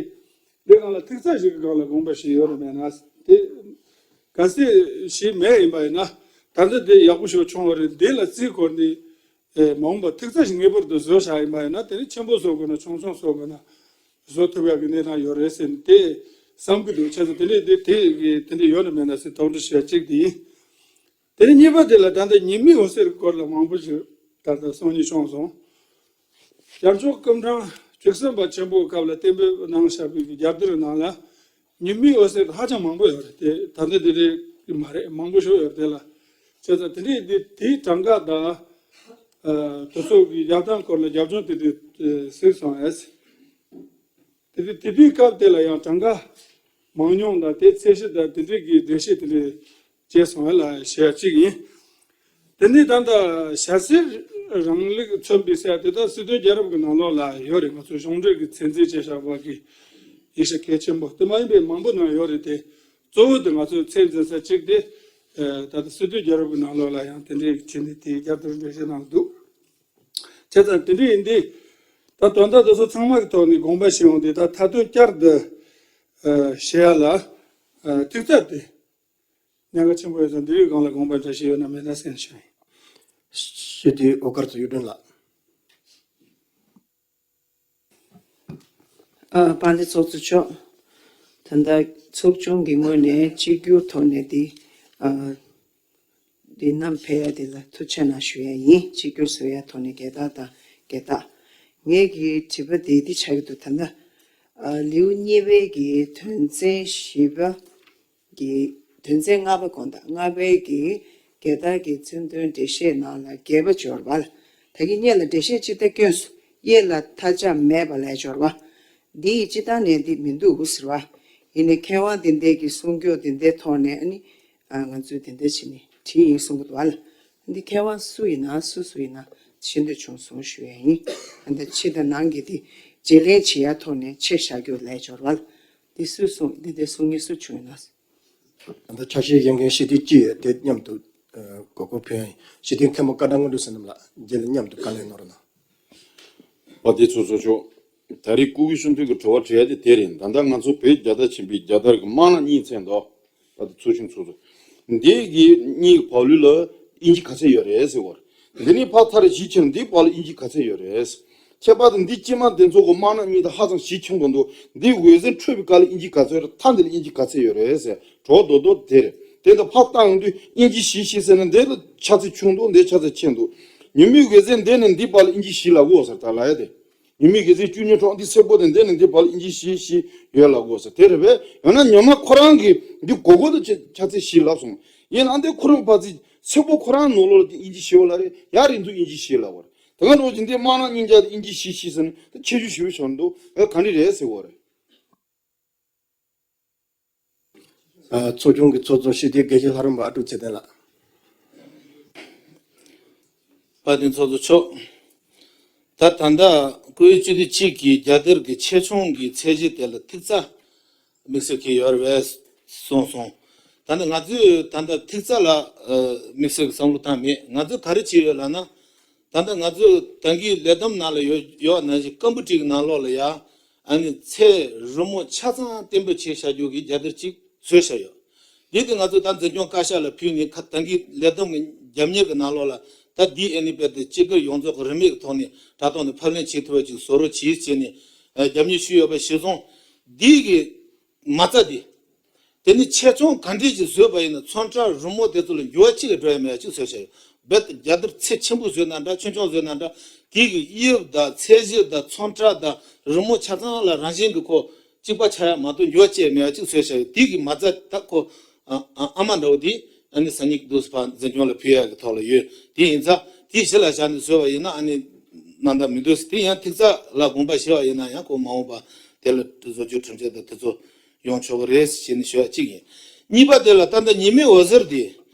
སྒང་ལ་ཐིག་རྩ་ཞིག་གི་སྒང་ལ་དགོངས་པ་བཞེས་ཡོད་རེད་མེད་ན། དེ། གལ་སྲིད་བཞེས་མེད་ཡིན་པ་ཡིན་ན། ད་ལྟ་དེ་ཡག་པོ་ཞིག་བྱུང་བ་རེད། འདི་ལ་རྩིས་སྐོར་ནས། ཨེ་མ་འོངས་པ་ཐིག་རྩ་ཞིག་ངེས་པར་དུ་བཟོ་བྱ་ཡིན་པ་ཡིན་ན། དེ་ནི་ཆེན་པོ་བཟོ་དགོས་ན་ཆུང་ཆུང་བཟོ་དགོས་ན་བཟོ་ཐུབ་ཡག་གི་གནས་སྟངས་ཡོད་རེད་ཟེར་ནས་དེ་བསམ་གྱི་འདུག་བྱས་ཙང་དེ་འདྲའི་དེ་དེ་དེ་འདྲའི་ཡོད་ན་མེད་ན་ཟེར་དོགས་འདྲི་ཞུ་ཡ་གཅིག་དེ་ཡིན། དེ་ནས་གཉིས་པ་དེ་ལ་ད་ལྟ་ཉི་མའི་འོད་ཟེར་སྐོར་ལ་མང་པོ་ཞིག་ད་ལྟ་གསུང་སྙིང་བྱུང་སོང་། ཞབས་མཆོག་སྐུ་ཕྲེང་བཅུ་གསུམ་པ་ཆེན་པོའི་སྐབས་ལ་གཏན་འབེབས་གནང་བཞག་པའི་རྒྱལ་དར་ནང་ལ་ཉི་མའི་འོད་ཟེར་ཧ་ཅང་མང་པོ་ཡོད་རེད་དེ། ད་ལྟ་དེ་འདྲའི་མ་རེད། མང་པོ་ཞིག་ཡོད་རེད་དེ་ལ། བྱས་ཙང་དེ་འདྲའི་དེ་དེའི་གྲངས་ཀ་དང་དེ་ཚོ་གི་རྒྱབ་སྟངས་སྐོར་ལ་རྒྱབ་ལྗོངས་དེ་དུས་གཟིགས་སོང་ཨེ། དེ་དུས་དེ་དུས་སྐབས་དེ་ལ་ཡང་གྲངས་ཀ་མང་ཉུང་དང་དེ་ཚད་གཞི་དང་དེ་འདྲའི་གི་འགྲེལ་བཤད་དེ་འདྲའི་བྱས་སོང་ཨེ་ལ་བཤད་ཡ་གཅིག་ཡིན། དེ་ནས་ད་ལྟ་ཞྭ་སེར་རིང་ལུགས་མཚོན་པའི་ས་དེ་དག་སྲིད་དོན་རྒྱལ་རབས་ཀྱི་ནང་ལོགས་ལ་ཡོད་རེད། ང་ཚོ་གཞུང་འབྲེལ་གྱི་ཚད་འཛིན་བྱས་བཞག་པ་གི་ཡིག་ཆ་གལ་ཆེན་པོ་དེ་མ་ཡིན་པའི་མང་པོ་ནང་ཡོད་རེད་དེ། གཙོ་བོ་དེ་ང་ཚོས་ཚད་འཛིན་ས་གཅིག་དེ་ད་ལྟ་སྲིད་དོན་རྒྱལ་རབས་ཀྱི་ནང་ལོགས་ལ་ཡང་དེ་འདྲའི་བྱས་ནས་དེའི་རྒྱབ་ཏུ་འགྲེལ་བཤད་གནང་འདུག་བྱས་ཙང་དེ་འདྲ་ཡིན་དུས་ད་དོན་དག་དེ་ཚོ་ཚང་མ་གི་ཐོག་ནས་དགོངས་པ་བཞེས་ཡོང་དུས། ད་མཐའ་དོན་བསྐྱར་དུ་ཨ་བཤད་ཡ་ལ་ཨ་ཐིག་རྩ་དེ་གནད་འགག་ཆེན་པོ་ཡོད་ཙང་འདི་རིགས་སྒང་ལ་དགོངས་པ་འདྲ་ཞིག་ཡོད་ན་མེད་ན་གསན་ཞུ་ཡིན། སྤྱི་འཐུས་ཨོ་དཀར་ཚོ་གཡུ་སྒྲོན་ལགས། ཨ་དཔལ་ལྡན་ཚོགས་གཙོ་མཆོག་ད་ལྟ་ཚོགས་ཆུང་གི་ངོས་ནས་གཅིག་གྱུར་ཐོག་ནས་འདི་ཨ་འདི་བསྣམས་ཕེབས་ཡ་འདི་ལ་ཐུགས་རྗེ་གནང་ཞུ་ཡ་ཡིན། གཅིག་གྱུར་བཟོ་ཡ་ཐོག་ནས་རྒྱལ་དར་དང་རྒྱལ་རྟགས། ངེད་ཀྱི་དྲི་བ་འདི་འདི་ཆགས་ཀྱི་འདུག་ད་ལྟ་ཨ་ལེའུ་གཉིས་པའི་གི་དོན་ཚན་བཞི་པ་གི་དོན་ཚན་ལྔ་པ་དགོངས་དག་ལྔ་པའི་གི་རྒྱལ་དར་གྱི་མཚོན་དོན་འགྲེལ་བཤད་ནང་ལ་རྒྱས་པ་འབྱོར་བ་ལ། ད་གིན་སྔོན་ལ་འགྲེལ་བཤད་ཅི་ལྟར་བསྐྱོན་སོང་། གཡས་ལ་མཐའ་ལྕགས་མེད་པ་ལས་སྦྱོར་བ། འདི་ཡི་སྤྱི་བཏང་ནས་འདི་མི་འདུག་ཟེར་བ། ཡིན་ནའི་མཁས་དབང་འདི་འདྲས་ཀྱི་གསུང་སྐྱོར་འདི་འདྲའི་ཐོག་ནས་ཨ་ནི་ཨ་ང་ཚོས་འདི་འདྲ་བྱས་ནས་བྲིས་ཡིན་གསུང་གི་འདུག་བ་ལ། འདི་མཁས་དབང་སུ་ཡིན་ན་སུ་སུ་ཡིན་ན་ཤེས་འདོད་བྱུང་སོང་ཞུ་ཡ་ཡིན། ཨ་འདི་ཕྱི་དང་ནང་གི་འདི་བརྗེ་ལེན་བྱེད་ཡ་ཐོག་ནས་ཆེ་བཞག་རྒྱུ་ལས་སྦྱོར་བ་ལ། འདི་སུས་གསུངས། འདི་འདྲའི་གསུང་མཁན་སུ་བྱུང་ཡིན་ན། ད་ལྟ་ཆ་ཤས་ཡོད་མཁན་སྤྱི་འཐུས་གཅིག་ཡོད་དེ་མཉམ་དུ་ཨ་གོ་སྐབས་ཕུལ་ཡ་ཡིན། སྤྱི་འཐུས་མཁན་པོ་ཀ་ཌ་དངོས་གྲུབ་བསོད་ནམས་ལགས་རྗེས་ལ་མཉམ་དུ་བཀའ་ལན་གནང་རོགས་གནང་། དཔལ་ལྡན་ཚོགས་གཙོ་མཆོག་ད་རེས་སྐུ་སྒེར་གཞུང་འཛིན་གྱི་དྲི་བ་དྲི་ཡ་དེ་དེ་རེད། ད་ལྟ་ང་ཚོ་བོད་རྒྱལ་དར་ཆེན་པོའི་རྒྱལ་དར་གྱི་དམར་ནག་གཉིས་ཚན་དོ། ད་ལྟ་ཚོགས་ཆུང་ཚོགས་གཙོ། འདི་གི་གཉིས་ཀྱི་བག་ལུས་ལ་ཨིན་ཇི་ག་ཚད་ཡོད་རེད་ཟེར་བ་རེད། འདི་ནི་ཕར་ཐག་རིང་གཞི་ཆེན། འདི་བར་ལ་ཨིན་ཇི་ག་ཚད་ཡོད་རེད། ཁྱད་པར་དུ་འདི་དཀྱིལ་མ་འདི་ཚོ་གི་དམར་ནག་གཉིས་དང་ཧ་ཅང་གཞི་ཆེན་པོ་འདུག་འདི་འོད་ཟེར་འཕྲོས་པའི་སྐབས་ལ་ཨིན་ཇི་ག་ཚད་ཡོད་རེད། མཐའ་འདི་ལ་ཨིན་ཇི་ག་ཚད་ཡོད་རེད་ཟེར། གྲོགས་རྡོག་རྡོག་དེ་རེད། དེ་འདི་ཕར་བཏང་ཡོང་དུས་ཨིན་ཇི་བཞི་བཞི་ཟེར་ན་འདི་ལ་ཆ་ཚད་ཆུང་འདུག་འདི་ཆ་ཚད་ཆེན་འདུག་ཉི་མའི་འོད་ཟེར་འདི་ནས་འདི་བར་ལ་ཨིན་ཇི་བཞི་ལབ་དགོས་ཟེར། ད་ལབ་ཡ་དེ། ཉི་མའི་འོད་ཟེར་བཅུ་གཉིས་འཕྲོ་འདི་སེར་པོ་དེ་འདི་ནས་འདི་བར་ལ་ཨིན་ཇི་བཞི་བཞི་ཡོད་ལབ་དགོས་ཟེར། དེ་རེད་པས། ཡང་ན་ཉི་མ་ཁོ་རང་གིས་འདི་སྒོར་སྒོར་དུ་ཆ་ཆ་ཚད་བཞི་ལབ་སོང་། ཡིན་ན་འདི་ཁོ་རང་ཕར་ཚད་སེར་པོ་ཁོ་རང་ནང་ལོགས་ལ་དེ་ཨིན་ཇི་བཞི་ཡོད་ལབ་རེད། ཡར་རིང་དུ་ཨིན་ཇི་བཞི་ལབ་པ་རེད། དེ་ག་འདྲ་བོ་ཅིག་འདི་དམར་ནག་གཉིས་ཆ་དེ་ཨིན་ཇི་བཞི་བཞི་ཟེར་ན་དེ་ཁྱད་ཆོས་ཞེ་པོ་ཆགས་འདུག་ཨེ་ག་འདྲ་རེད་ཟེར་བ་རེད། ཨ་ཚོགས་ཆུང་གི་ཚོགས་གཙོ་སྤྱི་འཐུས་དགེ་བཤེས་ལྷ་རམས་པ་ཨ་ཀྲུག་ཚེ་བརྟན་ལགས། དཔལ་ལྡན་ཚོགས་གཙོ་མཆོག་ད་ད་ལྟ་སྐུའི་སྤྱི་འཐུས་གཅིག་གིས་རྒྱལ་དར་གྱི་ཆེ་ཆུང་གི་ཚད་གཞི་དེ་ལ་ཐིག་རྩ་དམིགས་བསལ་གྱི་ཡོད་རེད་པས་གསུངས་སོང་། ད་ནི་ང་ཚོས་ད་ལྟ་ཐིག་རྩ་ལ་ཨ་དམིགས་བསལ་གྱི་བསམ་བློ་བཏང་མེད། ང་ཚོས་ག་རེ་བྱས་ཡོད་ལབ་ན། ད་ལྟ་ང་ཚོས་ད་གིན་ལས་བསྡོམས་ནང་ལ་ཡོད་ཡོད་ནང་བཞིན་སྐམ་པོ་ཊི་གི་ནང་ལོགས་ལ་ཡ་ཨ་ནི་ཚད་རི་མོ་ཆ་ཚང་བརྟན་པོ་བྱས་བཞག་རྒྱུ་གི་རྒྱལ་དར་གཅིག་བཟོས་བཞག་ཡོད། འདི་དེ་ང་ཚོས་ད་འཛིན་སྐྱོང་བཀའ་ཤག་ལ་ཕུལ་ནས་ཁ་ད་གིན་ལས་བསྡོམས་ཀྱི་རྒྱབ་གཉེར་གྱི་ནང་ལོགས་ལ་ད་འདི་ཨ་ནི་དཔེ་དེ་སྤྱི་སྒེར་ཡོངས་རྫོགས་ཀྱི་རིན་མེད་ཀྱི་ཐོག་ནས་དྲ་ཐོག་ནས་ཕབ་ལེན་བྱེད་ཐུབ་པ་ཅིག་བཟོ་རོགས་གྱིས་ཟེར་ནས་ཨ་རྒྱབ་གཉེར་ཞུས་ཡོད་པ་གཞིར་བཟུང་། འདི་གི་མ་རྩ་འདི། དེ་ནི་ཆེ་ཆུང་ག་འདྲས་ཅིག་བཟོས་པ་ཡིན་ན་ཚོན་ཁྲ་རི་མོ་དེ་ཚོ་ལ་འགྱུར་བ་གཅིག་ལས་འགྲོ་ཡ་མེད་ཅིག་བཟོས་བཞག་ཡོད། རྦད་དེ་རྒྱལ་དར་ཚད་ཆེན་པོ་བཟོས་ན་འདྲ་ཆུང་ཆུང་བཟོས་ན་འདྲ། དེ་གི་དབྱིབས་དང་ཚད་གཞི་དང་ཚོན་ཁྲ་དང་རི་མོ་ཆ་ཚང་ལ་རང་བཞིན་གྱི་ཁོ་གཅིག་པ་ཆགས་ཡ་མ་གཏོགས་འགྱུར་བ་གཅིག་མེད་པ་ཅིག་བཟོས་བཞག་ཡོད། དེ་གི་མ་རྩ་ད་ཁོ་ཨ་ཨ་ཨ་མ་འདྲ་བོ་དེ་ཨ་ནི་སང་ཉིན་འདུག་སེ་ཕར་འཛིན་སྐྱོང་ལ་ཕུལ་ཡ་གི་ཐོག་ལ་ཡོད། དེ་ཡིན་ཙང་དེ་གཞི་ལ་བཞག་ནས་བཟོས་པ་ཡིན་ན་ཨ་ནི་རྣམ་དག་མི་འདུག་ཟེར། དེ་ཡང་ཐིག་རྩ་ལ་དགོངས་པ་བཞེས་པ་ཡིན་ན་ཡང་ཁོ་མ་འོངས་པ་དེ་ལ་བཟོ་བཅོས་ཁྲིམས་ཆད་དང་དེ་ཚོ་ཡོང་ཆོག་གི་རེད་ཟེར་ནས་ཞུ་བ་གཅིག་ཡིན། གཉིས་པ་དེ་ལ་ད་ལྟ་ཉི་མའི་འོད་ཟེར་དེ།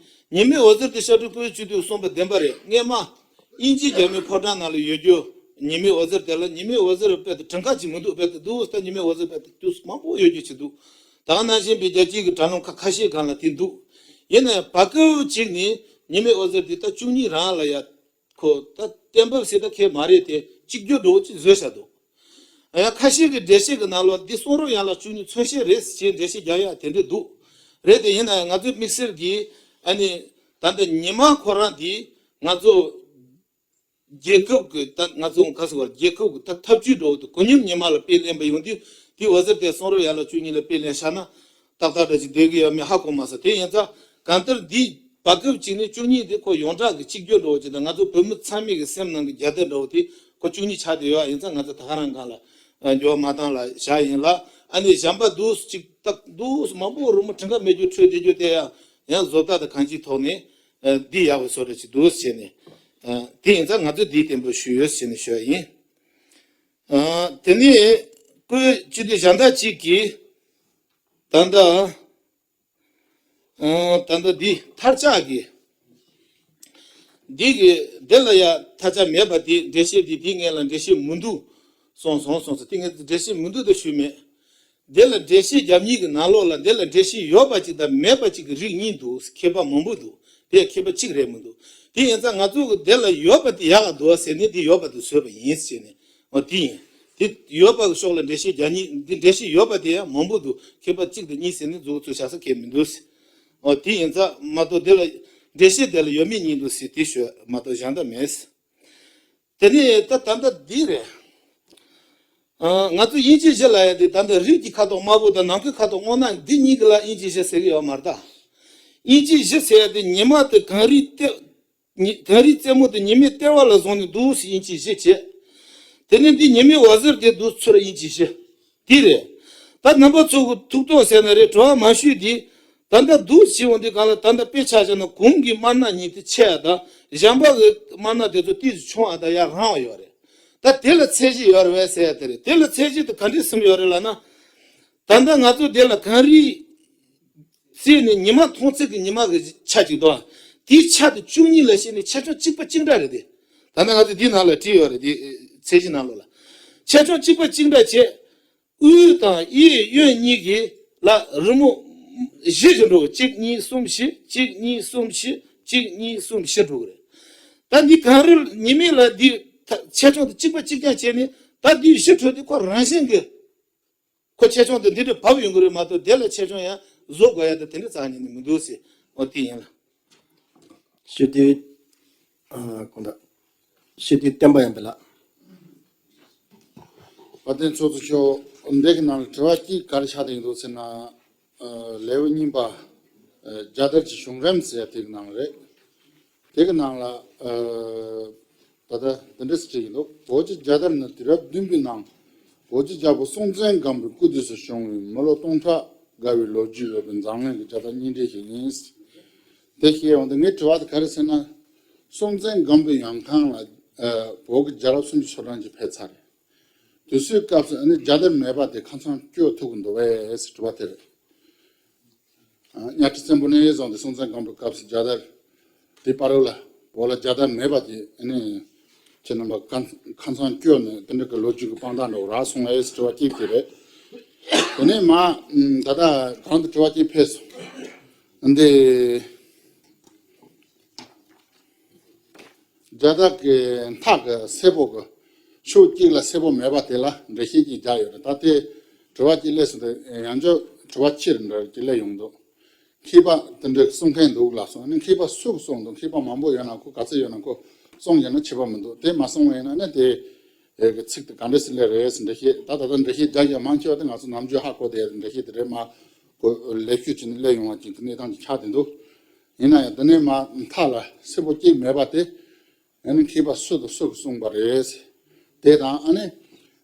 ཉི་མའི་འོད་ཟེར་དེ་ཤར་སྤྲུལ་སྐུའི་སྤྱི་འཐུས་གསུངས་པ་བདེན་པ་རེད། སྔས་མ་དབྱིན་ཇིའི་རྒྱ་མིའི་ཕོ་བྲང་ནང་ལ་ཡོད་རྒྱུ་ཉི་མའི་འོད་ཟེར་དེ་ལ་ཉི་མའི་འོད་ཟེར་དཔེ་དེ་གྲངས་ཀ་ཅིག་མི་འདུག་དཔེ་དེ་འདུག་ད་ཉི་མའི་འོད་ཟེར་དཔེ་དེ་དུས་མང་པོ་ཡོད་རྒྱུ་ཅིག་འདུག་ད་ག་ནང་བཞིན་པའི་རྒྱལ་སྤྱིའི་གི་དྲ་ལམ་ཁག་ཁ་ཤས་སྒང་ལ་དེ་འདུག་ཡིན་ན་ཡང་བར་སྐབས་ཅིག་ནས་ཉི་མའི་འོད་ཟེར་དེ་ད་བཅུ་གཉིས་རང་ལ་ཡ། ཁོ་ད་གཏན་འབེབས་ཟེར་ད་ཁེ་མ་རེད་དེ་གཅིག་གྱུར་འདྲ་བོ་ཅིག་བཟོས་བཞག་འདུག་ཡང་ཁ་ཤས་ཀྱི་འགྲེལ་བཤད་ཀྱི་ནང་ལོགས་འདི་གསུང་རབ་ཡན་ལག་བཅུ་གཉིས་མཚོན་བྱེད་རེད་ཅེས་འགྲེལ་བཤད་རྒྱག་ཡ་དེ་འདྲས་འདུག་རེད་དེ་ཡིན་ན་ཡང་ང་ཚོའི་དམིགས་བསལ་གྱིས་ཨ་ནི་ད་ལྟ་ཉི་མ་ཁོ་རང་འདི་ང་ཚོ་ རྒྱལ་ཁབ་ཀྱི་ད་ང་ཚོ་ག་ཟེར་བ་རྒྱལ་ཁབ་ཀྱི་ད་ཐབས་ཇུས་འགྲོ་འདུག་གོ་མཉམ་ཉི་མ་ལ་དཔེ་ལེན་པ་ཡོང་དུས་དེ་འོད་ཟེར་དེ་གསུང་རབ་ཡར་ལ་བཅུ་གཉིས་ལ་དཔེ་ལེན་བཞག་ན་ཏག་ཏག་འདྲ་ཅིག་བསྡད་གི་ཡོད་མེད་ཧ་གོ་མ་སོང་། དེ་ཡིན་ཙང་གང་ལྟར་འདི་བར་སྐབས་གཅིག་ནས་བཅུ་གཉིས་དེ་ཁོ་ཡོངས་གྲགས་ཀྱི་གཅིག་གྱུར་འགྲོ་བ་ཅིག་དང་ང་ཚོ་བོད་མི་ཚང་མའི་གི་སེམས་ནང་གི་རྒྱལ་དར་འགྲོ་བ་དེ་ཁོ་བཅུ་གཉིས་ཆགས་བསྡད་ཡོད། ཡིན་ཙང་ང་ཚོ་ད་ག་རང་སྒང་ལ་འགྱུར་བ་མ་བཏང་ལ་བཞག་ཡིན་ལ། ཨ་ནི་གཞན་པ་འདུག་ཅིག་ཏག་འདུག་མང་པོ་རི་མོ་ཁྲི་འགའ་མེད་རྒྱུ་འཕྲོད་བསྡད་རྒྱུ་དེ་ཡང་ཡང་བཟོ་ལྟ་དང་གང་ཅིའི་ཐོག་ནས་འདི་ཡག་པའི་བཟོ་འདྲ་ཅིག་འདུག་བྱས་ནས་དེ་ཡིན་ཙང་ང་ཚོས་འདིའི་སྟེང་དུ་ཞུས་ཡོད་ཟེར་ནས་ཞུ་ཡ་ཡིན། ཨ། དེ་ནས་ཁོས་སྤྱི་འཐུས་གཞན་དག་ཅིག་གིས་ད་ལྟ་ཨ། ད་ལྟ་འདི་མཐར་ཆགས་ཀྱི་འདི་གི་འདི་ལ་ཡ་མཐར་ཆགས་མེད་པ་དེ་འགྲེལ་བཤད་འདི་དེ་ངས་ལ་འགྲེལ་བཤད་མི་འདུག་གསུངས་སོང་གསུངས་སོང་། དེ་ངས་འགྲེལ་བཤད་མི་འདུག་ད་ཞུས་མེད། འདི་ལ་འགྲེལ་བཤད་རྒྱབ་གཉིས་ཀྱི་ནང་ལོགས་ལ་འདི་ལ་འགྲེལ་བཤད་ཡོད་པ་གཅིག་དང་མེད་པ་གཅིག་གི་རིགས་གཉིས་འདུག་ཁྱད་པར་མང་པོ་འདུག་དེ་ཁྱད་པར་གཅིག་རེད་མི་འདུག་དེ་ཡིན་ཙང་ང་ཚོ་གི་འདི་ལ་ཡོད་པ་དེ་ཡག་ག་འདུག་ཟེར་ནས་འདི་ཡོད་པ་དེ་བཟོས་པ་ཡིན་ཟེར་ནས་འོ་དེ་ཡིན། དེ་ཡོད་པ་གི་ཕྱོགས་ལ་འགྲེལ་བཤད་རྒྱབ་གཉིས་འདི་འགྲེལ་བཤད་ཡོད་པ་དེ་ཡང་མང་པོ་འདུག་ཁྱད་པར་གཅིག་དང་གཉིས་ཟེར་ནས་མཛུབ་གུ་ཚོས་བཞག་ས་གལ་མི་འདུག་འོ་དེ་ཡིན་ཙང་མ་གཏོགས་འདི་ལ་འགྲེལ་བཤད་དེ་ལ་ཡོད་མེད་གཉིས་འདུག་ཟེར་དེ་ཞུ་མ་གཏོགས་གཞན་དག་མེད། དེ་ནས་ད་ད་ལྟ་འདི་རེད། ཨ། ང་ཚོ་དབྱིན་ཇི་གཞི་ལ་ཡ་དེ་ད་ལྟ་རིགས་ཀྱི་ཁ་དོག་དམར་པོ་དང་ནམ་མཁའི་ཁ་དོག་སྔོ་ནག་འདི་གཉིས་ཀྱི་ལ་དབྱིན་ཇི་གཞི་ཟེར་གྱི་ཡོད་མ་རེད་ད། དབྱིན་ཇི་གཞི་ཟེར་ཡ་དེ་ཉི་མ་དེ་གངས་རིའི་ལྟེ་ཉི་གངས་རིའི་རྩེ་མོ་དེ་ཉི་མའི་ལྟེ་བ་ལ་བཟུང་ནས་འདུག་ཟེར་དབྱིན་ཇི་གཞི་བྱས། དེ་ནས་འདི་ཉི་མའི་འོད་ཟེར་དེ་འདུག་ཚུར་དབྱིན་ཇི་གཞི། དེ་རེད། ད་རྣམ་པ་ཚོ་གི་ཐུགས་དོགས་ཟེར་ན་རེད། དྲི་བ་མ་ཞུས་དེ། ད་ལྟ་འདུག་བྱེད་འོང་དུས་གང་ལ་ད་ལྟ་དཔེ་ཆ་བཞག་ན་གོང་གི་དམར་ནག་གཉིས་དེ་ཆེ་ཡ་དང་གཞན་པ་གི་དམར་ནག་དེ་ཚོ་ཏོག་ཙམ་ཆུང་བ་དང་ཡར་རང་བ་ཡོད་རེད། ད་དེ་ལ་ཚད་གཞི་ཡོད་རེད་བས་ཟེར་ཡ་དེ་རེད། དེ་ལ་ཚད་གཞི་དེ་ག་འདྲས་སེམས་ཡོད་རེད་ལབ་ན། ད་ལྟ་ང་ཚོ་དེ་ལ་གངས་རིའི་རྩེ་ནས་ཉི་མ་མཐོང་ཚད་ཀྱི་ཉི་མ་གི་ཆ་གཅིག་དང་། དེའི་ཆ་དེ་བཅུ་གཉིས་ལ་བཤད་ནས་ཆེ་ཆུང་གཅིག་པ་གཅིག་འདྲ་རེད་དེ། ད་ལྟ་ང་ཚོ་འདི་ནང་ལ་བྲིས་ཡོད་རེད་དེ། ཚད་གཞི་ནང་ལོགས་ལ། ཆེ་ཆུང་གཅིག་པ་གཅིག་འདྲ་བྱས། དབུས་དང་གཡས་གཡོན་གཉིས་ཀྱི་ལ་རི་མོ་བཞི་ཞིག་འགྲོ་གི། གཅིག་གཉིས་གསུམ་བཞི། གཅིག་གཉིས་གསུམ་བཞི། གཅིག་གཉིས་གསུམ་བཞི་འགྲོ་གི་རེད། ད་འདི་གངས་རི་ཉི་མའི་ལ་འདི་ཆེ་ཆུང་དེ་གཅིག་པ་གཅིག་རྐྱང་བྱས་ནས་ད་འདི་བཞི་འཕྲོས་ཏེ་ཁོ་རང་བཞིན་གྱི། ཁོ་ཆེ་ཆུང་དེ་འདི་འདྲ་བབས་ཡོང་གི་རེད་མ་གཏོགས་དེ་ལ་ཆེ་ཆུང་ཡང་བཟོ་དགོས་ཡ་དེ་དེ་འདྲ་རྩ་ནས་ནི་མི་འདུག་ཟེར། འོ་དེ་ཡིན་ལ། སྤྱི་འཐུས། ཨ། དགོངས་དག་སྤྱི་འཐུས་བསྟན་པ་ཡར་འཕེལ་ལགས། དཔལ་ལྡན་ཚོགས་གཙོ་མཆོག་འདི་གི་ནང་ལ་དྲི་བ་གཅིག་ག་རེ་ཆགས་བསྡད་ཀྱི་འདུག་ཟེར་ན། ཨ། ལེའུ་གཉིས་པ། ཨ། རྒྱལ་དར་གྱི་བྱུང་རིམ་ཟེར་དེ་གི་ནང་རེད། དེ་གི་ནང་ལ། ཨ། ད་ལྟ་འདི་འདྲ་ཞིག་བྲིས་ཀྱི་འདུག་བོད་ཀྱི་རྒྱལ་དར་ནི་དུས་རབས་བདུན་པའི་ནང་བོད་ཀྱི་རྒྱལ་པོ་སྲོང་བཙན་སྒམ་པོའི་སྐུ་དུས་སུ་བྱུང་བའི་མི་ལོ་སྟོང་ཕྲག་འགའ་བའི་ལོ་རྒྱུས་ཡོད་པའི་འཛམ་གླིང་གི་རྒྱལ་དར་རྙིང་གྲས་ཤིག་ཡིན། དེ་བཤད་ཡོང་དུས་ངའི་དྲི་བ་དེ་ག་རེ་ཟེར་ན། སྲོང་བཙན་སྒམ་པོའི་ཡང་ཁང་ལ། ཨ། བོད་ཀྱི་རྒྱལ་རབས་སུམ་ཅུ་སོ་གྲངས་ཀྱིས་ཕེབས་ཚར་རེད། དུས་ཚོད་སྐབས་སུ་ཨ་ནི་རྒྱལ་དར་མེད་པ་དེ་ཁ་ཚང་སྐྱོ་ཐུབ་ཀྱི་འདུག་བས་ཟེར་དྲི་བ་དེ་རེད། ཨ། གཉའ་ཁྲི་བཙན་པོ་ནས་བཟུང་སྟེ་སྲོང་བཙན་སྒམ་པོའི་སྐབས་སུ་རྒྱལ་དར་དེ་བར་དུ་ལ་བོད་ལ་རྒྱལ་དར་མེད་པ་དེ་ཨ་ནི་ཁྱེད་རྣམ་པ་ཁ་ཁ་ཚང་སྐྱོ་ནས་དེ་འདྲ་གི་ལོ་རྒྱུས་ཀྱི་དཔང་རྟགས་འདྲ་བོ་རག་སོང་ངས་དྲི་བ་གཅིག་དེ་རེད། དེ་ནས་མ་ད་ལྟ་གང་དུ་དྲི་བ་གཅིག་ཕེབས་སོང་། འདི། རྒྱལ་དར་གྱི་མཐའ་གི་སེར་པོ་གི་ཕྱོགས་གཅིག་ལ་སེར་པོ་མེད་པ་དེ་ལ་འགྲེལ་བཤད་ཅིག་རྒྱག་ཡོད་རེད། ད་དེ་དྲི་བ་གཅིག་སླེབས་སོང་། དེ་ཡང་བསྐྱར་དྲི་བ་ཕྱིར་འདྲ་གཅིག་སླེབས་ཡོང་འདུག་མཁས་པ་དེ་འདྲ་གསུང་མཁན་འདུག་ལབ་སོང་། ཨ་ནི་མཁས་པ་སུ་གསུངས་འདུག་མཁས་པ་མང་པོ་ཡོད་ན་ཁོ་ག་ཚོད་ཡོད་ན་ཁོ་གསུང་ཡོད་ན་ཁྱད་པར་མི་འདུག་དེ་མ་གསུང་བ་ཡིན་ན་ནི་དེ་གི་ཚིག་དེ་ག་འདྲ་ཞིག་སླེབས་རེད་ཟེར་འགྲེལ་བཤད། ད་ད་ལྟ་འགྲེལ་བཤད་རྒྱག་ཡ་མང་ཆེ་བ་དེ་ང་ཚོ་ནམ་རྒྱུན་ཧ་གོ་བསྡད་ཡ་འགྲེལ་བཤད་དེ་རེད། མ་གོ་ལེགས་ཤོས་ཅིག་ནི་སླེབས་ཡོང་བ་ཅིག་གི་གནས་སྟངས་ཅིག་ཆགས་བསྡད་འདུག་ཡིན་ན་ཡང་དེ་ནས་མ་མཐའ་ལ་སེར་པོ་གཅིག་མེད་པ་དེ། ཨ་ནི་མཁས་པ་སུ་དང་སུ་གིས་གསུངས་པ་རེད། དེ་དང་ཨ་ནི་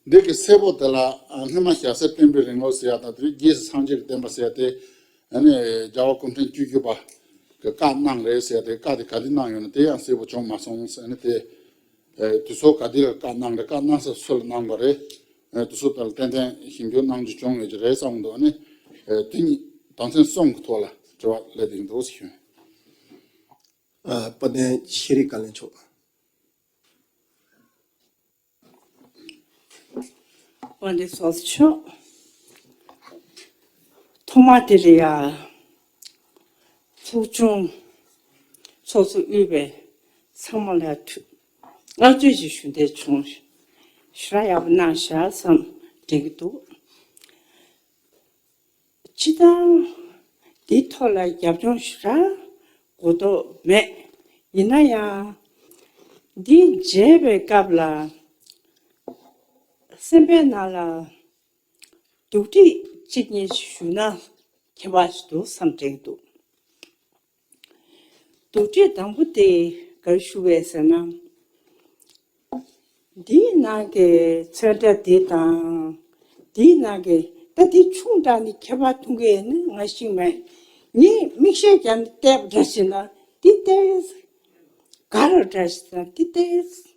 འདི་གི་སེར་པོ་དེ་ལ་ཨ་སྔོན་མ་ཞྭ་སེར་སྤྲིན་པའི་རིང་ལུགས་ཟེར་ཡ་དང་དེ་རྗེས་སུ་སངས་རྒྱས་ཀྱི་བསྟན་པ་ཟེར་ཡ་དེ། ཨ་ནི་རྒྱལ་བ་སྐུ་ཕྲེང་བཅུ་བཞི་པ་གི་བཀའ་གནང་རེད་ཟེར་ཡ་དེ། བཀའ་དེ་ག་དུས་གནང་ཡོད་ན་དེ་ཡང་གསལ་པོ་བྱུང་མ་སོང་ཟེར། ཨ་ནི་དེ་ཨ་དུས་ཚོད་ག་དུས་ལ་བཀའ་གནང་རེད། བཀའ་གནང་ས་སུ་ལ་གནང་པ་རེད། ཨ་དུས་ཚོད་དེ་ལ་ཏན་ཏན་ཞིབ་འཇུག་གནང་རྒྱུ་བྱུང་ཡོད་ཀྱི་རེད་བསམ་གྱི་འདུག་ཨ་ནི་ཨ་དེ་གཉིས་དོན་ཚན་གསུམ་གྱི་ཐོག་ལ་དྲི་བ་སླེབས་བསྡད་ཀྱི་འདུག་ཟེར་ཞུ། ཨ། དཔལ་ལྡན་ཤེས་རིག་བཀའ་བློན་མཆོག་དཔལ་ལྡན་ཚོགས་གཙོ་མཆོག་ཐོག་མ་དེ་རེད་ཡ། ཚོགས་ཆུང་ཚོགས་གཙོ་དབུས་པའི་ཚང་མ་ལ་ཐུགས་བསྔགས་བརྗོད་ཅིག་ཞུ་འདོད་བྱུང་། ཞེ་དྲག་ཡག་པོ་གནང་བཞག་བསམ་དྲན་གྱི་འདུག་སྤྱིར་བཏང་འདི་ཐོག་ལ་རྒྱབ་ལྗོངས་ཞེ་དྲག་གོ་རྟོགས་མེད། ཡིན་ན་ཡང་ འདི་མཇལ་བའི་སྐབས་ལ་སེམས་པའི་ནང་ལ་སྡུག་ཁྲེས་གཅིག་གཉིས་ཞུ་ན་ཁྱད་པར་ཞིག་འདུག་བསམ་དྲན་འདུག་སྡུག་ཁྲེས་དང་པོ་དེ་ག་རེ་ཞུ་བས་ཟེར་ན། འདིའི་ནང་གི་ཚོན་ཁྲ་འདི་དང་། འདིའི་ནང་གི་ད་འདི་ཆུང་དྲགས་ནས་ཁྱད་པར་མཐོང་གི་ཡོད་ན་ང་ཤེས་མེད། ངས་མིག་ཤེལ་རྒྱབ་ནས་བལྟས་པ་འདྲ་བྱས་ན་འདི་ཏོག་ཙམ་དགའ་རབ་འདྲ་བྱས་ན་འདི་ཏོག་ཙམ་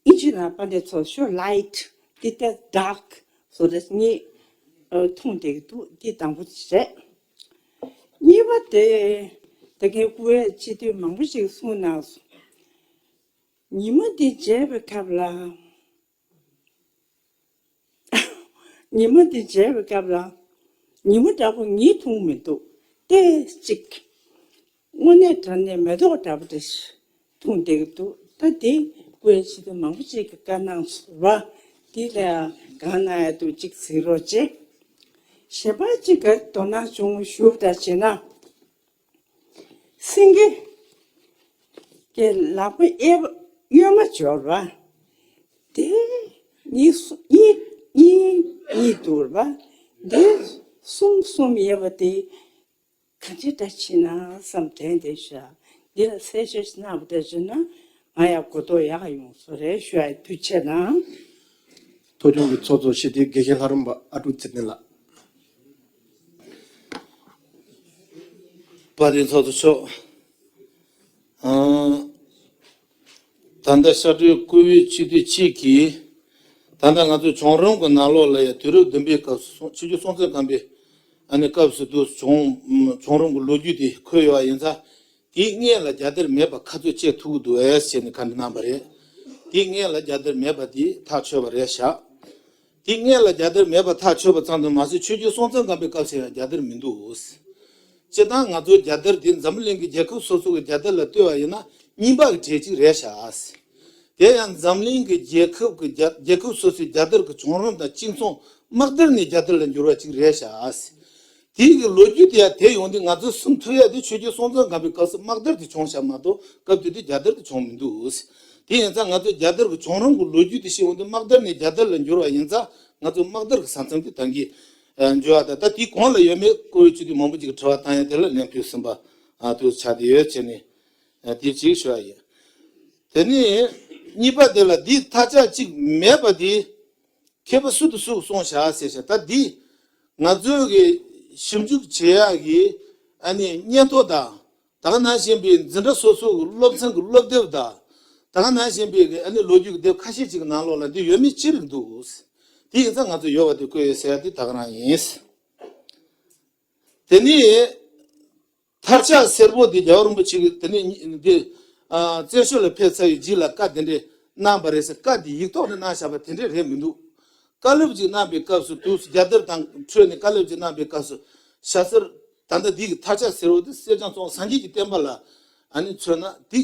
ཨིན་ཇི་ནང་པ་འདི་ཚོ་ཤོ་ལའིཊ་འདི་ཏོག་ཙམ་ཌརྐ་བཟོ་འདྲ་ངས་མཐོང་བསྡད་ཀྱི་འདུག་འདི་དང་པོ་དེ་རེད། གཉིས་པ་དེ་ད་གིན་སྐུ་ངོ་སྤྱི་འཐུས་མང་པོ་ཞིག་གསུངས་གནང་སོང་། ཉི་མ་འདི་མཇལ་བའི་སྐབས་ལ། ཉི་མ་འདི་མཇལ་བའི་སྐབས་ལ། ཉི་མ་འདྲ་པོ་ངས་མཐོང་མི་འདུག་ཏོག་ཙམ། དངོས་གནས་དྲང་གནས་མེ་ཏོག་འདྲ་པོ་འདྲ་ཞིག་མཐོང་བསྡད་ཀྱི་འདུག་ད་འདི་སྐུ་ངོ་སྤྱི་འཐུས་མང་པོ་ཞིག་གིས་བཀའ་གནང་སོང་བ། འདི་ལ་གང་གནང་ཡ་འདུག་ཅིག་གཟིགས་རོགས་བྱེད། གཞན་པ་གཅིག་ག་དོ་སྣང་བྱུང་ཞུ་བ་འདྲ་བྱས་ན། སེང་གེ་གི་ལག་པ་གཡས་པ་གཡོན་མ་འབྱོར་བ། དེ་གཉིས་གསུམ་གཉིས་གཉིས་གཉིས་འདུག་བ། དེ་གསུམ་གསུམ་ཡོད་པ་དེ་གང་ཅི་འདྲ་བྱེད་ན་བསམ་དྲན་བསྡད་ཤག་འདི་ལ་གསལ་བཤད་ཞིག་གནང་བ་འདྲ་བྱས་ན་ང་ཡང་གོ་རྟོགས་ཡག་ཡོང་བཟོ་རེད་ཞུ་ཡ་ཐུགས་རྗེ་ཆེ་གནང་། ཐོག་ཆུང་གི་ཚོགས་གཙོ་སྤྱི་འཐུས་དགེ་བཤེས་ལྷ་རམས་པ་ཨ་ཀྲུག་ཚེ་བརྟན་ལགས། དཔལ་ལྡན་ཚོགས་གཙོ་མཆོག་ཨང་། ད་ལྟ་ཤར་སྤྲོད་བཀུར་འོས་སྤྱི་འཐུས་གཅིག་གིས། ད་ལྟ་ང་ཚོ་བྱུང་རིམ་གྱི་ནང་ལོགས་ལ་ཡང་དུས་རབས་བདུན་པའི་སྐབས་སུ་སོང་ཆོས་རྒྱལ་སྲོང་བཙན་སྒམ་པོའི་ཨ་ནི་སྐབས་སུ་དུ་བྱུང་བྱུང་རིམ་གྱི་ལོ་རྒྱུས་དེ་འཁོད་ཡོད་པ་ཡིན་ཙང་། དེའི་སྔོན་ལ་རྒྱལ་དར་མེད་པ་ག་ཚོད་ཅིག་ཐུག་གི་འདུག་ཨེ་ཟེར་ནས་བཀའ་འདྲི་གནང་བ་རེད། དེའི་སྔོན་ལ་རྒྱལ་དར་མེད་པ་དེ་ཐག་ཆོད་པ་རེད་ཤག་དེའི་སྔོན་ལ་རྒྱལ་དར་མེད་པ་ཐག་ཆོད་པ་ཙམ་དུ་མ་ཟད་ཆོས་རྒྱལ་སྲོང་བཙན་སྒམ་པོའི་སྐབས་སུ་ཡང་རྒྱལ་དར་མི་འདུག་སྤྱིར་བཏང་ང་ཚོའི་རྒྱལ་དར་དེ་འཛམ་བུ་གླིང་གི་རྒྱལ་ཁབ་སོ་སོ་གི་རྒྱལ་དར་ལ་ལྟོས་པ་ཡིན་ན་རྙིང་པ་གི་གྲས་གཅིག་རེད་ཤག་དེ་ཡང་འཛམ་གླིང་གི་རྒྱལ་ཁབ་ཀྱི་རྒྱ་རྒྱལ་ཁབ་སོ་སོའི་རྒྱལ་དར་གྱི་བྱུང་རིམ་དང་གཅིག་མཚུངས་དམག་དར་ནས་རྒྱལ་དར་ལ་འགྱུར་བ་གཅིག་རེད་ཤག་དེའི་གི་ལོ་རྒྱུས་དེ་ཡང་དེ་ཡོང་དུས་ང་ཚོས་གསུང་ཐུབ་ཡ་དེ་ཆོས་རྒྱལ་སྲོང་བཙན་སྒམ་པོའི་སྐབས་སུ་དམག་དར་དེ་བྱུང་ཤག་མ་གཏོགས་སྐབས་དེ་དུས་རྒྱལ་དར་དེ་བྱུང་མི་འདུག་དེ་ཡིན་ཙང་ང་ཚོས་རྒྱལ་དར་གྱི་བྱུང་རིམ་གྱི་ལོ་རྒྱུས་དེ་ཤེས་ཡོང་དུས་དམག་དར་ནས་རྒྱལ་དར་ལ་འགྱུར་བ་ཡིན་ཙང་ང་ཚོས་དམག་དར་གྱི་ས་མཚམས་དེ་ད་གིན་འཇོག་ཡ་དང་ད་དེའི་གོང་ལ་ཡོད་མེད་བཀུར་འོས་སྤྱི་འཐུས་མང་པོ་ཅིག་གིས་དྲི་བ་བཏང་ཡ་དེ་ལ་ལན་ཕུལ་ཟིན་པ་དུ་ཆགས་བསྡད་ཡོད་བྱས་ནས་དེ་གཅིག་ཞུ་བ་ཡིན། དེ་ནས་གཉིས་པ་དེ་ལ་འདིའི་མཐའ་ལྕགས་གཅིག་མེད་པ་དེ། མཁས་པ་སུ་དང་སུ་གསུངས་བཞག་ཟེར་བཞག་ད་འདི་ང་ཚོའི་གི་ཞིབ་འཇུག་བྱེད་ཡག་གི་ཨ་ནི་སྙན་ཐོ་དང་ད་ག་ནང་བཞིན་པའི་འཛིན་གྲྭ་སོ་སོ་གི་སློབ་ཚན་གི་སློབ་དེབ་དང་ད་ག་ནང་བཞིན་པའི་གི་ཨ་ནི་ལོ་རྒྱུས་ཀྱི་དེབ་ཁ་ཤས་ཅིག་གི་ནང་ལོགས་ལ་འདི་ཡོད་མེད་ཅི་རིགས་འདུག་དེ་ཡིན་ཙང་ང་ཚོ་ཡོད་པ་དེ་བཀོད་ཡོད་ཟེར་ཡ་དེ་ད་ག་རང་ཡིན། དེ་ནས། མཐར་ལྕགས་སེར་པོ་འདི་རྒྱལ་བ་རིན་པོ་ཆེ་གིས་དེ་ནས་འདི་བཙན་བྱོལ་ལ་ཕེབས་ཚར་བའི་རྗེས་ལ་བཀའ་དེ་འདྲས་གནང་བ་རེད་ཟེར། བཀའ་འདི་ཡིག་ཐོག་ནས་གནང་བཞག་པ་དེ་འདྲས་རེད་མི་འདུག་བཀའ་སློབ་ཅིག་གནང་བའི་སྐབས་སུ་དུས་སུ་རྒྱལ་དར་དང་འཕྲོས་ནས་བཀའ་སློབ་ཅིག་གནང་བའི་སྐབས་སུ་ཞྭ་སེར་ད་ལྟ་འདི་གི་མཐར་ལྕགས་སེར་པོ་འདི་གསེར་སྦྱངས་བཙོང་སངས་རྒྱས་ཀྱི་བསྟན་པ་ལ་ཨ་ནི་མཚོན་ན་འདི་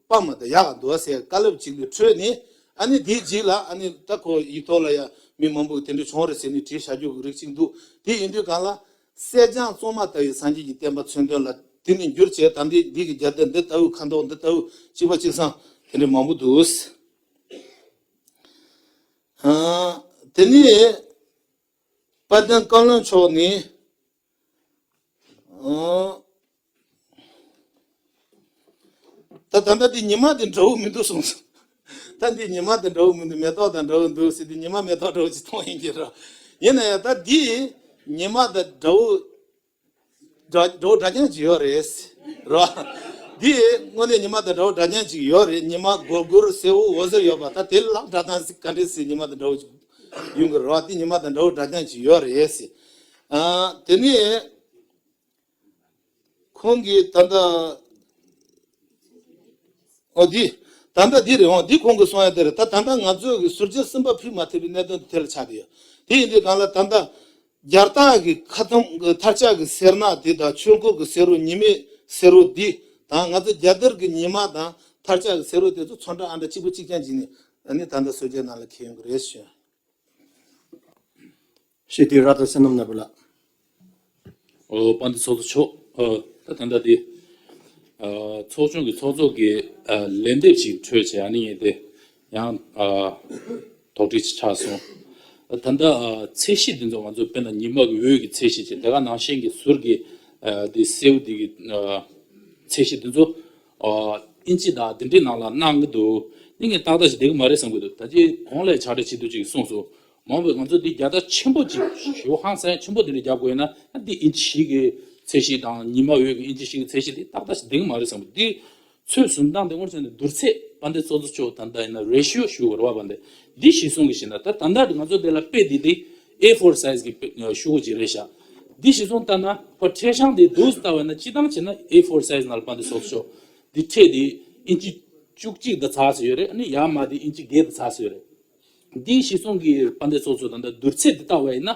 དཔའ་མ་དང་ཡག་ག་འདུག་ཟེར་བཀའ་སློབ་ཅིག་ལ་འཕྲོས་ནས་ཨ་ནི་འདིའི་རྗེས་ལ་ཨ་ནི་ད་ཁོ་ཡིག་ཐོག་ལ་ཡང་མི་མང་པོ་གིས་དེ་འདྲས་བྱུང་རེད་ཟེར་ནས་བྲིས་བཞག་རྒྱུ་གི་རིགས་ཅིག་འདུག་དེ་ཡིན་དུས་གང་ལ། གསེར་སྦྱངས་བཙོང་མ་ལྟ་བུའི་སངས་རྒྱས་ཀྱི་བསྟན་པ་མཚོན་དོན་ལ་དེ་ནི་འགྱུར་བྱས་ད་འདི་འདི་གི་རྒྱལ་དར་འདི་ལྟ་བུ་ཁ་མདོག་འདི་ལྟ་བུ་གཅིག་པ་གཅིག་སང་དེ་འདྲ་མང་པོ་འདུག་ཨ། དེ་ནི་དཔལ་ལྡན་བཀའ་བློན་མཆོག་ནི། ཨ། ད་ད་ལྟ་འདི་ཉི་མ་འདི་འདྲ་བོ་མི་འདུག་གསུངས་སོང་། ད་འདི་ཉི་མ་དང་འདྲ་བོ་མི་འདུག་མེ་ཏོག་དང་འདྲ་བོ་འདུག་ཟེར་དུས་ཉི་མ་མེ་ཏོག་འདྲ་བོ་ཅིག་མཐོང་ཡིན་གྱི་རེད། ཡིན་ན་ཡང་ད་འདི་ཉི་མ་དང་འདྲ་བོ་འདྲ་འདྲ་བོ་འདྲ་རྐྱང་ཅིག་ཡོད་རེད། རེད་བ། འདི་དངོས་གནས་ཉི་མ་དང་འདྲ་བོ་འདྲ་རྐྱང་ཅིག་ཡོད་རེད། ཉི་མ་སྒོར་སྒོར་སེར་པོ་འོད་ཟེར་ཡོད་པ་ད་དེ་ལ་འདྲ་སྟངས་ག་འདྲས་སེ་ཉི་མ་དང་འདྲ་བོ་ཅིག་ཡོང་གི་རེད་བ། འདི་ཉི་མ་དང་འདྲ་བོ་འདྲ་རྐྱང་ཅིག་ཡོད་རེད། ཨ། དེ་ནས། ཁོང་གིས་ད་ལྟ། ཨོ་འདི། ད་ལྟ་འདི་རེད་འོང་འདི་ཁོང་གིས་གསུང་ཡ་དེ་རེད། ད་ད་ལྟ་ང་ཚོས་ཀྱི་ཟུར་བཅད་གསུམ་པ་ཕུལ་མ་ཐུབ་པའི་གནད་དོན་དེ་ལ་ཆགས་བསྡད་ཡོད། དེ་ཡིན་དུས་གང་ལ་ད་ལྟ། རྒྱལ་རྟགས་ཀྱི་ཁ་ཐུམ་གྱི་མཐར་ལྕགས་ཀྱི་སེར་ནག་དེ་དང་ཆོས་འཁོར་གྱི་སེར་པོ་ཉི་མའི་སེར་པོ་འདི་དང་ང་ཚོ་རྒྱལ་དར་གྱི་ཉི་མ་དང་མཐར་ལྕགས་ཀྱི་སེར་པོ་དེ་ཚོ་ཚོན་ཁྲ་ཨ་འདྲ་གཅིག་པ་གཅིག་རྐྱང་བྱས་ནས་ཨ་ནི་ད་ལྟ་ཟུར་བཅད་ནང་ལ་འཁྱེར་ཡོང་གི་རེད་ཞུ། སྤྱི་འཐུས་ར་ཏ་བསོད་ནམས་ནོར་བུ་ལགས། ཨོ་དཔལ་ལྡན་ཚོགས་གཙོ་མཆོག་ཨོ་ད་ད་ལྟ་དེ་ ཚོགས་ཆུང་གི་ཚོགས་གཙོ་གི་ལན་འདེབས་ཤིག་འཕྲོད་བྱས། ཨ་ནི་ངས་དེ་ཡང་དོགས་འདྲི་ཆགས་སོང་། ད་ལྟ་ཚད་གཞི་འདི་ཚོ་ང་ཚོ་དཔེར་ན་ཉི་མ་གི་འོད་ཀྱི་ཚད་གཞི་བྱས། དེ་ག་ནང་བཞིན་གྱི་ཟུར་གྱི་དེ་སེའུ་འདི་གི་ཚད་གཞི་འདི་ཚོ་ཨིན་ཅི་དང་དེ་འདྲའི་ནང་ལ་གནང་གི་འདུག་ནི་ངས་ཏག་ཏག་ཞིག་བསྡད་ཀྱི་མ་རེད་བསམ་གྱི་འདུག་ད་ཅི་གོང་ལས་བྱ་བྲལ་བྱེད་དུ་ཅིག་གསུངས་སོང་། མ་འོངས་པའི་ང་ཚོ་འདི་རྒྱལ་དར་ཆེན་པོ་ཅིག་ཞེ་པོ་ཧང་སང་ཆེན་པོ་དེ་འདྲ་རྒྱག་དགོས་ན། ཨ་འདི་ཨིན་ཅི་བཞི་གི་ཚད་གཞི་དང་ཉི་མ་འོད་ཀྱི་ཨིན་ཅི་བཞི་གི་ཚད་གཞི་དེ་ཏག་ཏག་ཞིག་བསྡད་ཀྱི་མ་རེད་བསམ་གྱི་འདུག་འདི་ཚོད་བཟུང་སྟངས་དེ་དངོས་གནས་བསྡུར་ཚད་དཔལ་ལྡན་ཚོགས་གཙོ་མཆོག་ད་ལྟ་ཡིན་ན་རེ་ཤིའོ་ཞུ་དགོས་རེད་བ། དཔལ་ལྡན་འདི་གཞི་བཟུང་གི་བྱས་ན། ད་ད་ལྟ་ང་ཚོ་འདི་ལ་དཔེ་འདི་དེ་ཨེ་ཕོར་སའིཛ་གི་ཤོག་བུ་ཅིག་རེད་ཤག་འདི་གཞི་བཟུང་ལྟ་ན་ཕར་ཕྲད་བྱུང་དེ་འདུག་ལྟ་བ་ན། སྤྱིར་བཏང་བྱས་ན་ཨེ་ཕོར་སའིཛ་ནང་ལ་དཔལ་ལྡན་ཚོགས་གཙོ་མཆོག་འདི་ཕྲད་དེ་ཨིན་ཅི་བཅུ་གཅིག་དང་ཚ་ཙམ་ཡོད་རེད། ཨ་ནི་ཡར་མར་དེ་ཨིན་ཅི་བརྒྱད་དང་ཚ་ཙམ་ཡོད་རེད། འདིའི་གཞི་བཟུང་གི་དཔལ་ལྡན་ཚོགས་གཙོ་ད་ལྟ་བསྡུར་ཚད་འདི་ལྟ་བ་ཡིན་ན།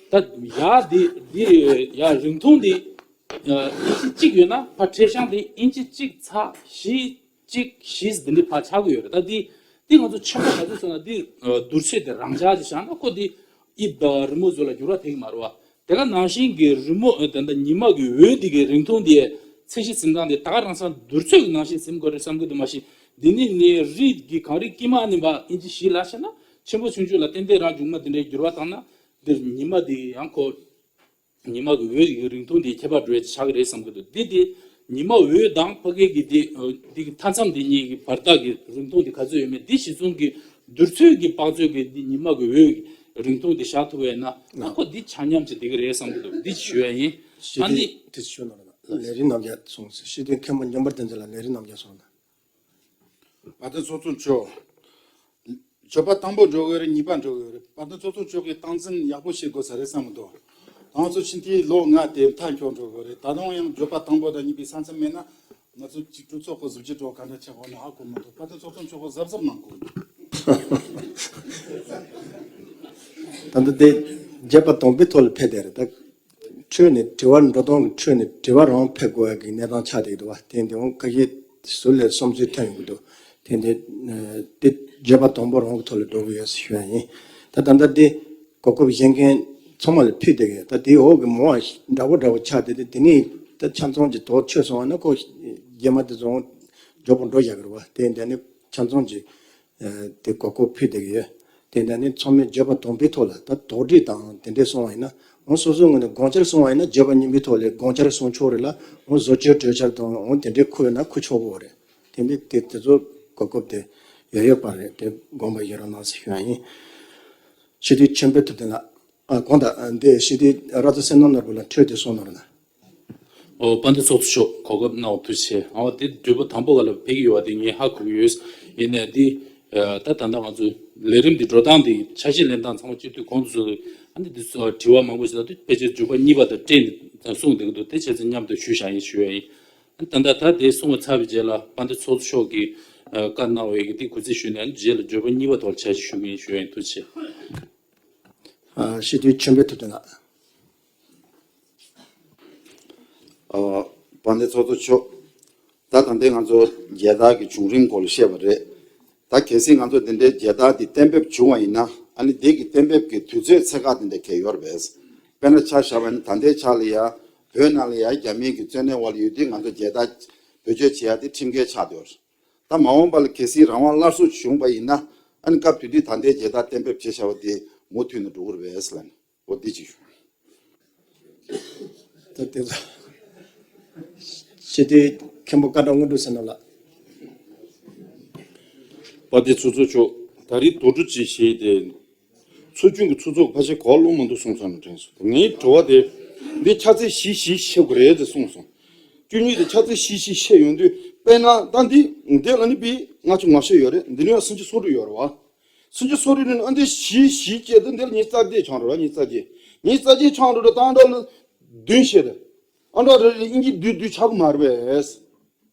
ད་ཡར་འདི་འདི་ཡར་རིང་ཐུང་འདི་ཨིན་ཅི་གཅིག་ཡོད་ན་ཕར་ཕྲད་བྱུང་འདི་ཨིན་ཅི་གཅིག་ཚ་བཞི་གཅིག་བཞི་འདི་འདྲ་ཕར་ཆགས་ཀྱི་ཡོད་རེད། ད་འདི་འདི་ང་ཚོ་ཆེན་པོ་ག་ཚོད་སོང་ན་འདི་བསྡུར་ཚད་དེ་རང་འཇགས་ཅིག་བཞག་ན་ཁོ་འདི་དབྱིབས་དང་རི་མོ་བཟོ་ལ་འགྱུར་བ་ཐེབས་ཀྱི་མ་རེད་བ། དེ་ག་ནང་བཞིན་གྱི་རི་མོ་ད་ལྟ་ཉི་མ་གི་འོད་འདི་གའི་རིང་ཐུང་འདི་ཚད་གཞི་འཛིན་སྟངས་དེ་ད་ག་རང་སང་བསྡུར་ཚད་ཀྱི་ནང་བཞིན་འཛིན་དགོས་རེད་བསམ་གྱི་འདུག་མ་གཞི་འདི་ནི་ནི་རི་གི་གངས་རི་དཀྱིལ་མ་ནི་བ་ཨིན་ཅི་བཞི་ལ་བྱས་ན་ཆེན་པོ་ཆུང་ཆུང་ལ་ཏན་ཏན་རང་བྱུང་མ་དེ་འདྲའི་འགྱུར་བ་བཏང་ན། འདིར་ཉི་མ་འདི་ཡང་ཁོ་ཉི་མ་གི་འོད་ཀྱི་རིང་ཐུང་འདི་ཁྱད་པར་འགྲོ་ཡས་ཆགས་ཀྱི་རེད་བསམ་གྱི་འདུག་འདི་དེ་ཉི་མ་འོད་དང་ཕ་གི་གི་འདི་འདི་གི་མཐའ་མཚམས་འདི་གཉིས་ཀྱི་བར་ཐག་གི་རིང་ཐུང་འདི་ག་ཚོད་ཡོད་མེད་འདི་གཞི་བཟུང་གི་བསྡུར་ཚད་ཀྱི་དཔག་ཚོད་ཀྱི་འདི་ཉི་མ་གི་འོད་རིང་ཐུང་འདི་བཞག་ཐུབ་པས་ན། ཨ་ཁོ་འདི་ཆ་མཉམ་ཅིག་འདི་གི་རེད་བསམ་གྱི་འདུག་འདི་ཞུ་ཡ་ཡིན། ཞི་ཨ་བདེ་ནི་དྲི་ཞུ་གནང་རོགས་གནང་། ལས་རིམ་རྣམས་ཀྱང་སོང་ཟེར། ཞི་བདེ་མཁན་པོ་མཉམ་པར་ལྡན་ཚོ་ལ་ལས་རིམ་རྣམས་ཀྱང་སོང་ན། དཔལ་ལྡན་ཚོགས་གཙོ་མཆོག་བརྗོད་པ་དང་པོ་འགྲོ་གི་རེད། གཉིས་པ་འགྲོ་གི་རེད། དཔལ་ལྡན་ཚོགས་གཙོ་མཆོག་གིས་སྟངས་འཛིན་ཡག་པོ་བྱེད་དགོས་ས་རེད་བསམ་གྱི་འདུག་ང་ཚོ་ཕྱི་མཐའི་ལོ་ལྔ་དེ་མཐའ་འཁྱོལ་འགྲོ་གི་རེད། ད་དུང་ཡང་བརྗོད་པ་དང་པོ་དང་གཉིས་པའི་ས་མཚམས་མེད་ན། ང་ཚོ་གཅིག་གྲོས་ཚོགས་ཀྱི་གཟི་བརྗིད་འགྲོ་ག་འདྲ་ཆགས་ཡོད་ན་ཧ་གོ་མི་འདུག་དཔལ་ལྡན་ཚོགས་གཙོ་མཆོག་གིས་གཟབ་གཟབ་གནང་དགོས། ད་ལྟ་དེ་བརྗོད་པ་དང་པོའི་ཐོག་ལ་ཕེབས་བསྡད་རེད། ད་འཕྲོས་ནས་དྲི་བ་འགྲོ་སྟངས་ཀྱི་འཕྲོས་ནས་དྲི་བ་རང་ཕེབས་དགོས་ཡ་གི་གནས་སྟངས་ཆགས་བསྡད་འདུག་བ། དེ་འདི་འོང་ཁ་ཤས་ཟུར་ལ་བསམ་ཚུལ་ཐོན་ཡོང་གི་འདུག་དེ་འདི་དེ་བརྗོད་པ་དང་པོ་རང་གི་ཐོག་ལ་འགྲོ་གི་ཡོད་ཟེར་ཞུ་ཡ་ཡིན། ད་ད་ལྟ་འདི་གོ་སྐབས་བཞེས་མཁན་ཚང་མ་ལ་ཕུལ་བསྡད་ཀྱི་ཡོད། ད་དེའི་འོག་གི་མང་བ་འདྲ་པོ་འདྲ་པོ་ཆགས་བསྡད་དེ། དེ་ནས་ད་ཆ་ཚང་གི་དོགས་ཆོད་སོང་བ་ན་ཁོ་རྗེས་མ་དེ་ཚོ་མགྱོགས་པོ་འགྲོ་བཞག་གི་རེད་བ། དེ་འདི་ནི་ཆ་ཚང་གི་དེ་གོ་སྐབས་ཕུལ་བསྡད་ཀྱི་ཡོད། དེ་འདྲ་ནི་ཚང་མས་བརྗོད་པ་དང་པོའི་ཐོག་ལ་ད་དོགས་འདྲི་དང་དེ་འདྲས་སོང་བ་ཡིན་ན། འོང་སོ་སོའི་ངོས་ནས་དགོངས་འཆར་གསུང་བ་ཡིན་ན་བརྗོད་པ་གཉིས་པའི་ཐོག་ལ་དགོངས་འཆར་གསུང་ཆོག་རེད་ལ། འོང་བཟོ་བཅོས་གྲོས་འཆར་དང་འོང་དེ་འདྲས་འཁུར་ཡོད་ན་འཁུར་ཆོག་གི་རེད། དེ་འདྲས་དེ་དེ་ཚོ་གོ་སྐབས་དེ་ཡོད་ཡོད་པ་རེད། དེ་དགོངས་པ་བཞེས་རོགས་གནང་ཟེར་ཞུ་ཡ་ཡིན། སྤྱི་འཐུས་ཆོས་འཕེལ་ཐུབ་བསྟན་ལགས། ཨ་དགོངས་དག་འདི་སྤྱི་འཐུས་ར་ཏ་སེམས་ནོར་ནོར་བུ་ལགས་འཕྲོས་དེ་གསུང་གནང་རོགས་གནང་། ཨོ་དཔལ་ལྡན་ཚོགས་གཙོ་མཆོག་གོ་སྐབས་གནང་བ་ཐུགས་རྗེ་ཆེ། ཨོ་དེ་བརྗོད་པ་དང་པོ་ག་ལ་ཕེབས་ཀྱི་ཡོད་པ་དེ་ངས་ཧ་གོ་གི་ཡོད། ཡིན་ནའི་འདི་ད་ད་ལྟ་ང་ཚོ་ལས་རིམ་འདི་འགྲོ་སྟངས་འདི་ཆ་ཤས་ལེན་སྟངས་ཚང་མ་སྤྱི་འཐུས་གོང་དུ་སོང་། ཨ་ནི་འདི་ཚོ་དྲི་བ་མང་པོ་ཞིག་ད་དུང་ཕལ་ཆེར་བརྗོད་པ་གཉིས་པ་དང་སྤྲད་ནས་གསུངས་བསྡད་ཀྱི་འདུག་དེ་བྱས་ཙང་མཉམ་དུ་ཞུས་བཞག་ཡིན་ཞུ་ཡ་ཡིན། ད་ལྟ་ད་དེ་གསུང་བ་ཚར་བའི་རྗེས་ལ་དཔལ་ལྡན་ཚོགས་གཙོ་མཆོག་གིས་བཀའ་གནང་བའི་གི་དེ་གུས་བརྩི་ཞུས་ནས་རྗེས་ལ་བརྗོད་པ་གཉིས་པ་ཐོག་ལ་འཆར་གཞི་ཞུ་གི་ཡིན་ཞུ་ཡ་ཡིན། ཐུགས་རྗེ་ཆེ། ཨ་སྤྱི་འཐུས་ཆོས་འཕེལ་ཐུབ་བསྟན་ལགས། ཨ་དཔལ་ལྡན་ཚོགས་གཙོ་མཆོག་ད་ད་ལྟའི་ང་ཚོ་རྒྱལ་དར་གྱི་བྱུང་རིམ་སྐོར་ལ་བཤད་པ་རེད། ད་གལ་སྲིད་ང་ཚོ་འདི་འདྲའི་རྒྱལ་དར་འདི་གཏན་འབེབས་བྱུང་བ་ཡིན་ན། ཨ་ནི་འདི་གི་གཏན་འབེབས་ཀྱི་དུས་ཚོད་ཚད་བཀག་འདི་འདྲ་གལ་ཡོད་རེད་པས། དཔེར་ན་ཆ་བཞག་པ་ཡིན་ན་ད་ལྟའི་ཆ་ལ་ཡ་བོད་ནང་ལ་ཡ་རྒྱ་མིའི་གི་བཙན་གནོན་འོག་ལ་ཡོད་དུས་ང་ཚོ་རྒྱལ་དར་བེད་སྤྱོད་བྱེད་ཡ་དེ་ཁྲིམས་འགལ་ཆགས་བསྡད་ཡོད་རེད། ད་མ་འོངས་པ་ལ་གལ་སྲིད་རང་དབང་སླར་གསོ་བྱུང་བ་ཡིན་ན། ཨ་ནི་སྐབས་དེ་དུས་ད་ལྟའི་རྒྱལ་དར་གཏན་འབེབས་བྱས་བཞག་པ་དེ་མུ་མཐུད་ནས་འགྲོ་གི་རེད་པས་ལབ་ནས། འོ་འདི་གཅིག་ཞུ། ད་དེ་ཚོ་སྤྱི་འཐུས་མཁན་པོ་བཀའ་དྲིན་དངོས་གྲུབ་བསོད་ནམས་ལགས། དཔལ་ལྡན་ཚོགས་གཙོ་མཆོག་ད་རེས་དོགས་འདྲི་ཅིག་བྱས་ཏེ། ཚོགས་ཆུང་གི་ཚོགས་གཙོ་ཕལ་ཆེར་གོ་བ་ལོང་མི་འདུག་གསུངས་ཚར་ནས་དྲན་སོང་། ངའི་དྲི་བ་དེ་འདི་ཕྱག་ཚད་བཞི་བཞི་བཤད་དགོས་རེད་ཟེར་གསུངས་སོང་། བཅུ་གཉིས་དེ་ཕྱག་ཚད་བཞི་བཞི་བཤད་ཡོང་དུས་དཔེར་ན་ད་འདི་འདི་ཨ་ནི་པའི་ལྔ་བཅུ་ང་བཤད་ཡོད་རེད། འདི་ནི་ཡང་སུམ་ཅུ་སོ་དྲུག་ཡོད་རེད་བ། སུམ་ཅུ་སོ་དྲུག་ནི་ཨ་འདི་བཞི་བཞི་བཅས་དུ་འདིར་ཉི་ཤུ་རྩ་བརྒྱད་ཆགས་འགྲོ་ར། ཉི་ཤུ་རྩ་བརྒྱད། ཉི་ཤུ་རྩ་བརྒྱད་ཆགས་འགྲོ་ར། ད་ཨ་འདྲ་ལ་བདུན་བཤད་དེ། ཨ་འདྲ་རེ་རེ་ཨིན་ཇི་བདུན་བདུན་ཆགས་ཀྱི་མ་རེད་པས།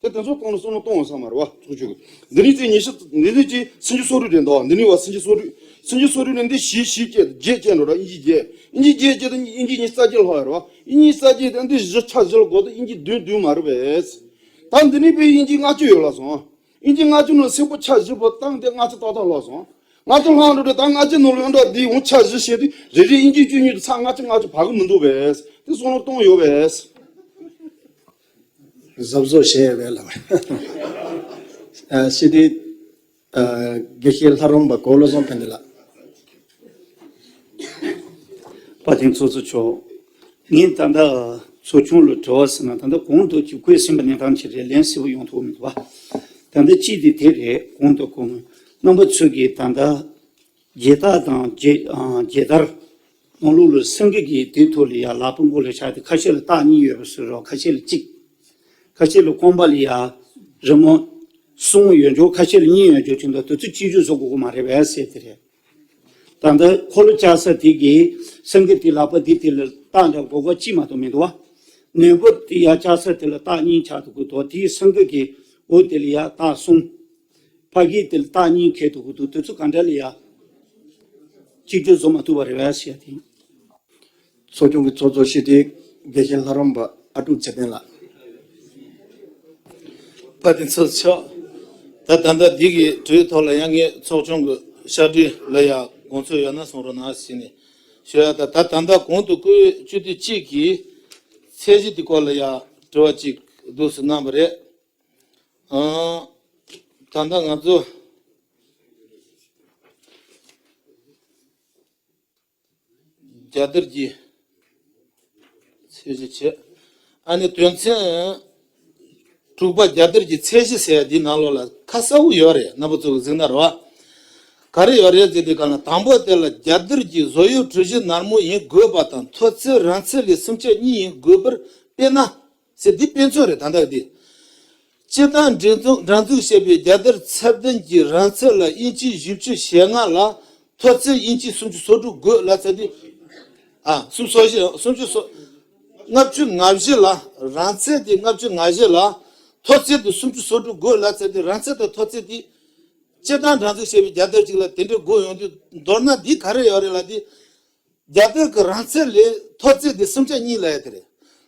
དེ་དེ་ཚོ་གཏོང་ན་བསམ་བློ་གཏོང་བ་ས་མ་རེད་བ། ཚོགས་ཆུང་གི་འདི་ནི་ཚེ་ཉི་ཤུ་འདི་ནི་ཚེ་སུམ་ཅུ་སོ་དྲུག་རེད་འདུག་འདི་ནི་བ་སུམ་ཅུ་སོ་དྲུག་སུམ་ཅུ་སོ་དྲུག་ནི་འདི་བཞི་བཞི་བཅས་བརྒྱད་བཅས་འགྲོ་ར། ཨིན་ཇི་བརྒྱད། ཨིན་ཇི་བརྒྱད་བཅས་དུ་ཨིན་ཇི་ཉི་ཤུ་རྩ་བརྒྱད་ལྷག་ཡོད་རེད་བ། ཨིན་ཇི་ཉི་ཤུ་རྩ་བརྒྱད་དེ་འདི་བཞི་ཆ་བཞི་ལ་བགོས་དུས་ཨིན་ཇི་བདུན་བདུན་མ་རེད་པས། ད་འདི་ནི་པའི་ཨིན་ཇི་ལྔ་བཅུ་ཡོད་ལ་སོང་། ཨིན་ཇི་ལྔ་བཅུ་ནང་སེར་པོ་ཆ་བཞི་པོ་བཏང་སྟེ་ལྔ་བཅུ་ཏག་ཏག་ལྷག་སོང་། ལྔ་བཅུ་ལྷག་འགྲོ་དུས་ད་ལྔ་བཅུ་ནང་ལ་ཨ་འདྲ་འདི་འོང་ཆ་བཞི་བཤད་དུས་རེ་རེ་ཨིན་ཇི་བཅུ་གཉིས་དུ་ཚ་ལྔ་བཅུ་ལྔ་བཅུ་བག་གི་མི་འདུག་པས། དེ་བསམ་བློ་གཏོང་ཡོད་པས། གཟབ་གཟབ་བྱས་ཡོད་པས་ལབ། ཨ་ཤི་དེ། ཨ་དགེ་བཤེས་ལྷ་རམས་པ་གོ་བློ་བཟང་ཕན་བདེ་ལགས། དཔལ་ལྡན་ཚོགས་གཙོ་མཆོག་ངས་ད་ལྟ་ཚོགས་ཆུང་ལ་དྲི་བ་ཟེར་ན། ད་ལྟ་གོང་དུ་ཅིག་བཀོད་ཟིན་པ་ནས་ཐང་ཆེ་རེད། ལན་གསལ་པོ་ཡོང་ཐུབ་མི་འདུག་བ། ད་ལྟ་གཅིག་དེ་དེ་རེད། གོང་དུ་གོང་རྣམ་པ་ཚོས་ཀྱིས་ད་ལྟ་རྒྱལ་རྟགས་དང་རྒྱལ་ཨ་རྒྱལ་དར་ནང་ལོགས་ལ་སེང་གེ་གི་དེའི་ཐོག་ལ་ཡ་ལག་པ་མགོ་ལ་བཞག་སྟེ། ཁ་ཤས་ལ་རྟགས་གཉིས་ཡོད་པ་བཟོས་རོགས། ཁ་ཤས་ལ་གཅིག་ཁ་ཤས་ལ་རྐང་པ་ལ་ཡ་རི་མོ་གསུམ་ཡོད་འཇོག་ཁ་ཤས་ལ་གཉིས་ཡོད་འཇོག་བྱས་འདུག་དེ་ཚོ་གཅིག་གྱུར་བཟོ་དགོས་ཀྱི་མ་རེད་པས་ཟེར་དེ་རེད། ད་ལྟ་འཁོར་ལོ་བཅའ་ས་དེ་གི་སེང་གེ་དེ་ལག་པ་འདི་དེ་ལ་རྟགས་འདྲ་སྒོར་སྒོར་གཅིག་མ་གཏོགས་མི་འདུག་བ། ནོར་བུ་དེ་ཡ་བཅའ་ས་དེ་ལ་རྟགས་གཉིས་ཆགས་འདུག་གི་འདུག་དེའི་སེང་གེ་གི་འོག་དེ་ལ་ཡ་རྟགས་གསུམ། ཕ་གི་དེ་ལ་རྟགས་གཉིས་འཁེལ་འདུག་གི་འདུག་དེ་ཚོ་ག་འདྲ་ལ་ཡ་གཅིག་གྱུར་བཟོ་མ་ཐུབ་པ་རེད་པས་ཟེར་ཡ་དེ། ཚོགས་ཆུང་གི་ཚོགས་གཙོ་ཤེས་ཏེ་དགེ་བཤེས་ལྷ་རམས་པ་ཨ་ཀྲུག་ཚེ་བརྟན་ལགས། དཔལ་ལྡན་ཚོགས་གཙོ་མཆོག་ད་ད་ལྟ་འདི་གི་གྲོས་ཐོག་ལ་ཡང་ངས་ཚོགས་ཆུང་གི་ཕྱག་བྲིས་ལ་ཡང་དགོངས་ཚུལ་ཡོད་ན་གསུང་རོགས་གནང་ཞེས་ནས་ཞུ་ཡ། ད་ད་ད་ལྟ་གོང་དུ་བཀོད་སྤྱོད་དུས་གཅིག་གི་ཚད་གཞི་དེ་སྐོར་ལ་ཡང་དྲི་བ་གཅིག་འདུག་སེ་གནང་བ་རེད། ཨང་། ད་ལྟ་ང་ཚོ་རྒྱལ་དར་གྱི་ཚད་གཞི་བྱས། ཨ་ནི་དོན་ཚན་དྲུག་པ་རྒྱལ་དར་གྱི་ཚད་གཞི་ཟེར་ཡ་འདིའི་ནང་ལོགས་ལ་ཁ་གསལ་པོ་ཡོད་རེད། རྣམ་པ་ཚོ་གི་གཟིགས་ན་རེད་བ། ག་རེ་ཡོད་རེད་ཟེར་དུས་ག་ལ། དང་པོ་དེ་ལ་རྒྱལ་དར་གྱི་བཟོ་དབྱིབས་གྲུ་བཞི་ནར་མོ་ཡིན་དགོས་པ་དང་། མཐོ་ཚད་རིང་ཚད་ལས་སུམ་ཆ་གཉིས་ཡིན་དགོས་པར། དཔེར་ན། ཟེར་འདི་དཔེ་མཚོན་རེད། ད་ལྟ་འདི། སྤྱིར་བཏང་སྒྲིག་འཛུགས་སྒྲིག་འཛུགས་བྱས་པའི་རྒྱལ་དར་ཚད་ལྡན་གྱི་རིང་ཚད་ལ་ཨིན་ཅི་བཞི་བཅུ་ཞེ་ལྔ་ལ། མཐོ་ཚད་ཨིན་ཅི་སུམ་ཅུ་སོ་དྲུག་དགོས་ལབ་ཚར་དུས། ཨ། སུམ་ཅུ་སོ་བཞི། སུམ་ཅུ་སོ། ལྔ་བཅུ་ང་བཞི་ལ། རིང་ཚད་དེ་ལྔ་བཅུ་ང་བཞི་ལ། མཐོ་ཚད་དེ་སུམ་ཅུ་སོ་དྲུག་དགོས་ལབ་ཚར་དུས། རིང་ཚད་དང་མཐོ་ཚད་དེ། སྤྱིར་བཏང་སྒྲིག་འཛུགས་བྱས་པའི་རྒྱལ་དར་གཅིག་ལ་དེ་འདྲ་དགོས་ཡོང་དུས། མདོར་ན་འདི་ག་རེ་ཡོད་རེད་ལབ་དུས། རྒྱལ་དར་གྱི་རིང་ཚད་ལས་མཐོ་ཚད་དེ་སུམ་ཆ་གཉིས་ལབ་ཡ་དེ་རེད།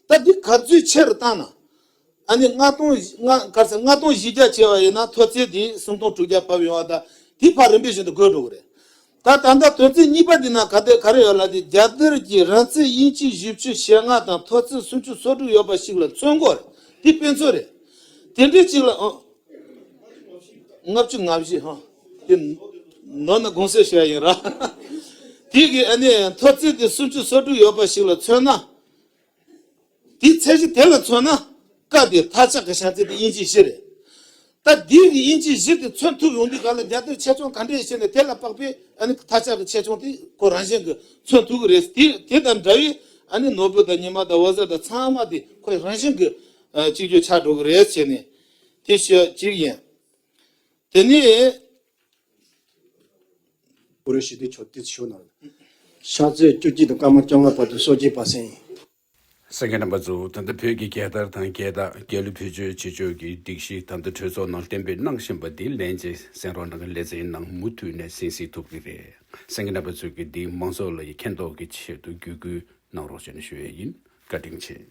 ད་འདི་ག་ཚོད་ཆེ་རུ་བཏང་ན། ཨ་ནི་ལྔ་སྟོང་ལྔ་ག་ཚོད་ལྔ་སྟོང་བཞི་བརྒྱ་བྱས་པ་ཡིན་ན། མཐོ་ཚད་དེ་སུམ་སྟོང་དྲུག་བརྒྱ་བབས་ཡོང་བ་དང་། དེ་ཕར་རིམ་པས་བཞིན་དུ་བགོས་འགྲོ་གི་རེད། ད་ད་ལྟ་དོན་ཚན་གཉིས་པ་འདི་ན་ག་དེ་ག་རེ་ཡོད་ལབ་དུས། རྒྱལ་དར་གྱི་རིང་ཚད་ཨིན་ཅི་བཞི་བཅུ་ཞེ་ལྔ་དང་མཐོ་ཚད་སུམ་ཅུ་སོ་དྲུག་ཡོད་པ་ཞིག་ལ་མཚོན་དགོས་རེད། དེ་དཔེ་མཚོན་རེད། དེ་འདྲའི་ཅིག་ལ། ཨང་། ལྔ་བཅུ་ང་བཞི། ཧ། དེ་ནོར་ན་དགོངས་སེལ་ཞུ་ཡ་ཡིན་ར། དེ་གི་ཨ་ནི་མཐོ་ཚད་དེ་སུམ་ཅུ་སོ་དྲུག་ཡོད་པ་ཞིག་ལ་མཚོན་ན། དེའི་ཚད་གཞི་དེ་ལ་མཚོན་ན། ཀ་དེ་མཐའ་ལྕགས་ཀྱི་བྱང་ཚད་དེ་ཨིན་ཅི་བཞི་རེད། ད་དེ་གི་ཨིན་ཅི་བཞི་དེ་མཚོན་ཐུབ་ཡོང་དུས་ག་ལ། རྒྱལ་དར་ཆེ་ཆུང་ག་འདྲས་བྱས་ནས་དེ་ལ་དཔག་པའི་ཨ་ནི་མཐའ་ལྕགས་ཀྱི་ཆེ་ཆུང་དེ་ཁོ་རང་བཞིན་གྱིས་མཚོན་ཐུབ་ཀྱི་རེད། དེ་དེ་དང་འདྲ་བའི་ཨ་ནི་ནོར་བུ་དང་ཉི་མ་དང་འོད་ཟེར་དང་ཚང་མ་དེ་ཁོ་རང་བཞིན་གྱིས་ཨ་གཅིག་གྱུར་ཆགས་འགྲོ་གི་རེད་བྱས་ནས། དེ་ཞུ་གཅིག་ཡིན། དེ་ནས། ཀུ་རེ་ཤི་དེ་ཆོ་དེ་ཞུ་ན། ཕྱག་ཚོད་བཅུ་གཅིག་དང་སྐར་མ་བཅོ་ལྔ་བར་དུ་གསོལ་ཇའི་བར་གསེང་ཡིན། གསན་མཁན་རྣམ་པ་ཚོ། ད་ལྟ་བོད་ཀྱི་རྒྱལ་དར་དང་རྒྱལ་རྟགས། རྒྱལ་གླུ་བེད་སྤྱོད་བྱེད་ཕྱོགས་ཀྱི་སྒྲིག་གཞི་ད་ལྟ་གྲོས་ཚོགས་ནང་གཏན་འབེབས་གནང་བཞིན་པ་འདི་ལན་གཅིག་གསན་རོགས་གནང་། ལེ་ཚན་ནང་མུ་མཐུད་ནས་གསན་གཟིགས་ཐུབ་ཀྱི་རེད། གསན་མཁན་རྣམ་པ་ཚོས་ཀྱིས་འདི་མང་ཚོགས་ལ་མཁྱེན་རྟོགས་ཀྱི་ཆེད་དུ་བརྒྱུད་སྐུལ་གནང་རོགས་ཞེས་ནས་ཞུ་ཡས་ཡིན། བཀའ་དྲིན་ཆེ།